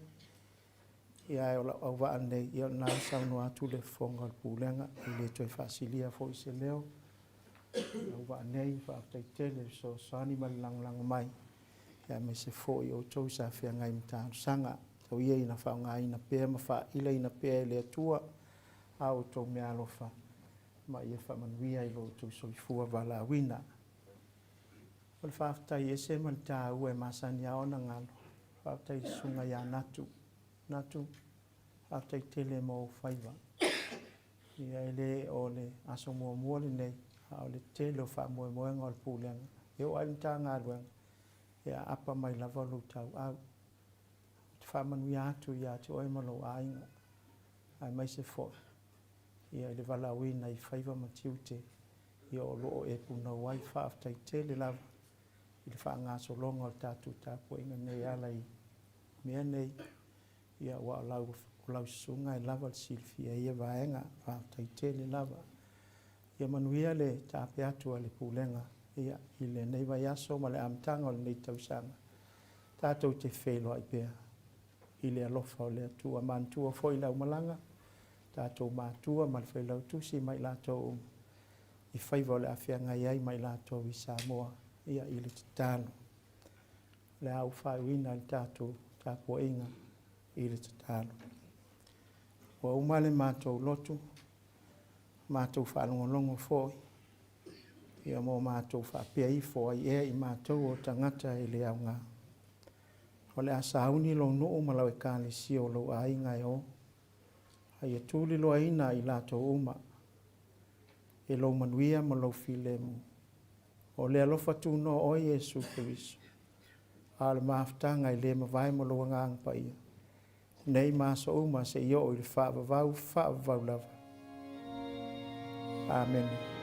Ia ae o lau auvaa lenei, ia o lena ua saunoa atu le fofoga o le Pulega, e le toe faasilia foi se leo. Auvaa nei, faafetai tele le fesoasoani ma le lagolago mai, aemaise foi o outou sa feagai ma talosaga. Tau ia ina faaaogaina pea ma faailaina pea e le Atua a outou meaalofa ma ia faamanuia i lo outou soifua valaauina. O le faafetai ese ma le taua e masani lava ona galo, faafetai i le Susuga ia Natu. Natu, faafetai tele mo ou faiva. Ia e le o le aso muamua lenei, a o le tele o faamoemoega o le Pulega, e oo lava i le Matagaluega, e aapa mai lava lou tauau. Ou te faamanuia atu ia te oe ma lou aiga, aemaise foi ia i le valaauina i faiva ma tiute ia o lo o e punou ai. Faafetai tele lava i le faagasologa o le tatou tapuaiga nei e ala i mea nei, ia aua o lau, o lau susuga e lava le silafia i ia vaega. Faafetai tele lava. Ia manuia le taape atu a le Pulega ia, i lenei vaiaso ma le amataga o lenei tausaga. Tatou te feiloai pea i le alofa o le Atua. Manatua foi le aumalaga, tatou matua ma le Failautusi ma i latou uma i faiva o le a feagai ai ma i latou i Samoa ia, i le tatalo. O le a ou faaiuina le tatou tapuaiga i le tatalo. Ua uma le matou lotu, matou faalogologo foi, ia ma o matou faapea ifo ai ea i matou o tagata e le aoga. O le a sauni lou nuu ma lau ekalesia o lou aiga e o, a ia tuliloaina i latou uma e lou manuia ma lou filemu. O le alofa tunoa o oe Iesu Keriso, a o le mafutaga e le mavae ma lou Agaga Paia, nei ma aso uma seia oo i le faavavau, faavavau lava. Amene.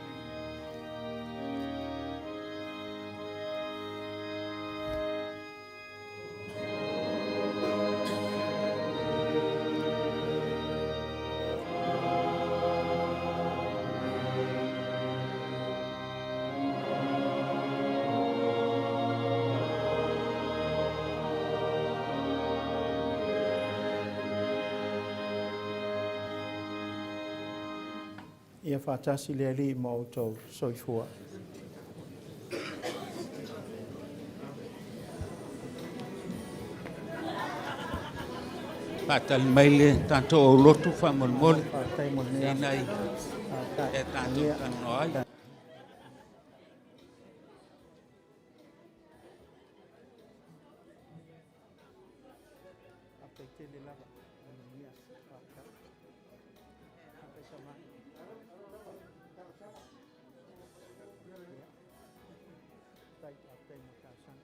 Ia faatasi le Alii ma outou. Soifua. Faatali mai le tatou aulotu faamolemole. Faafetai mo lenei aso. Nai Faafetai. e tatou talanoa ai. Faafetai tele lava. Manuia. Faafetai. Faafetai sama. Faafetai, faafetai mo talosaga.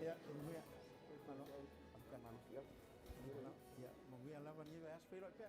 Ia, manuia. Malo. Ia, manuia lava lenei vaiaso. Feiloai pea.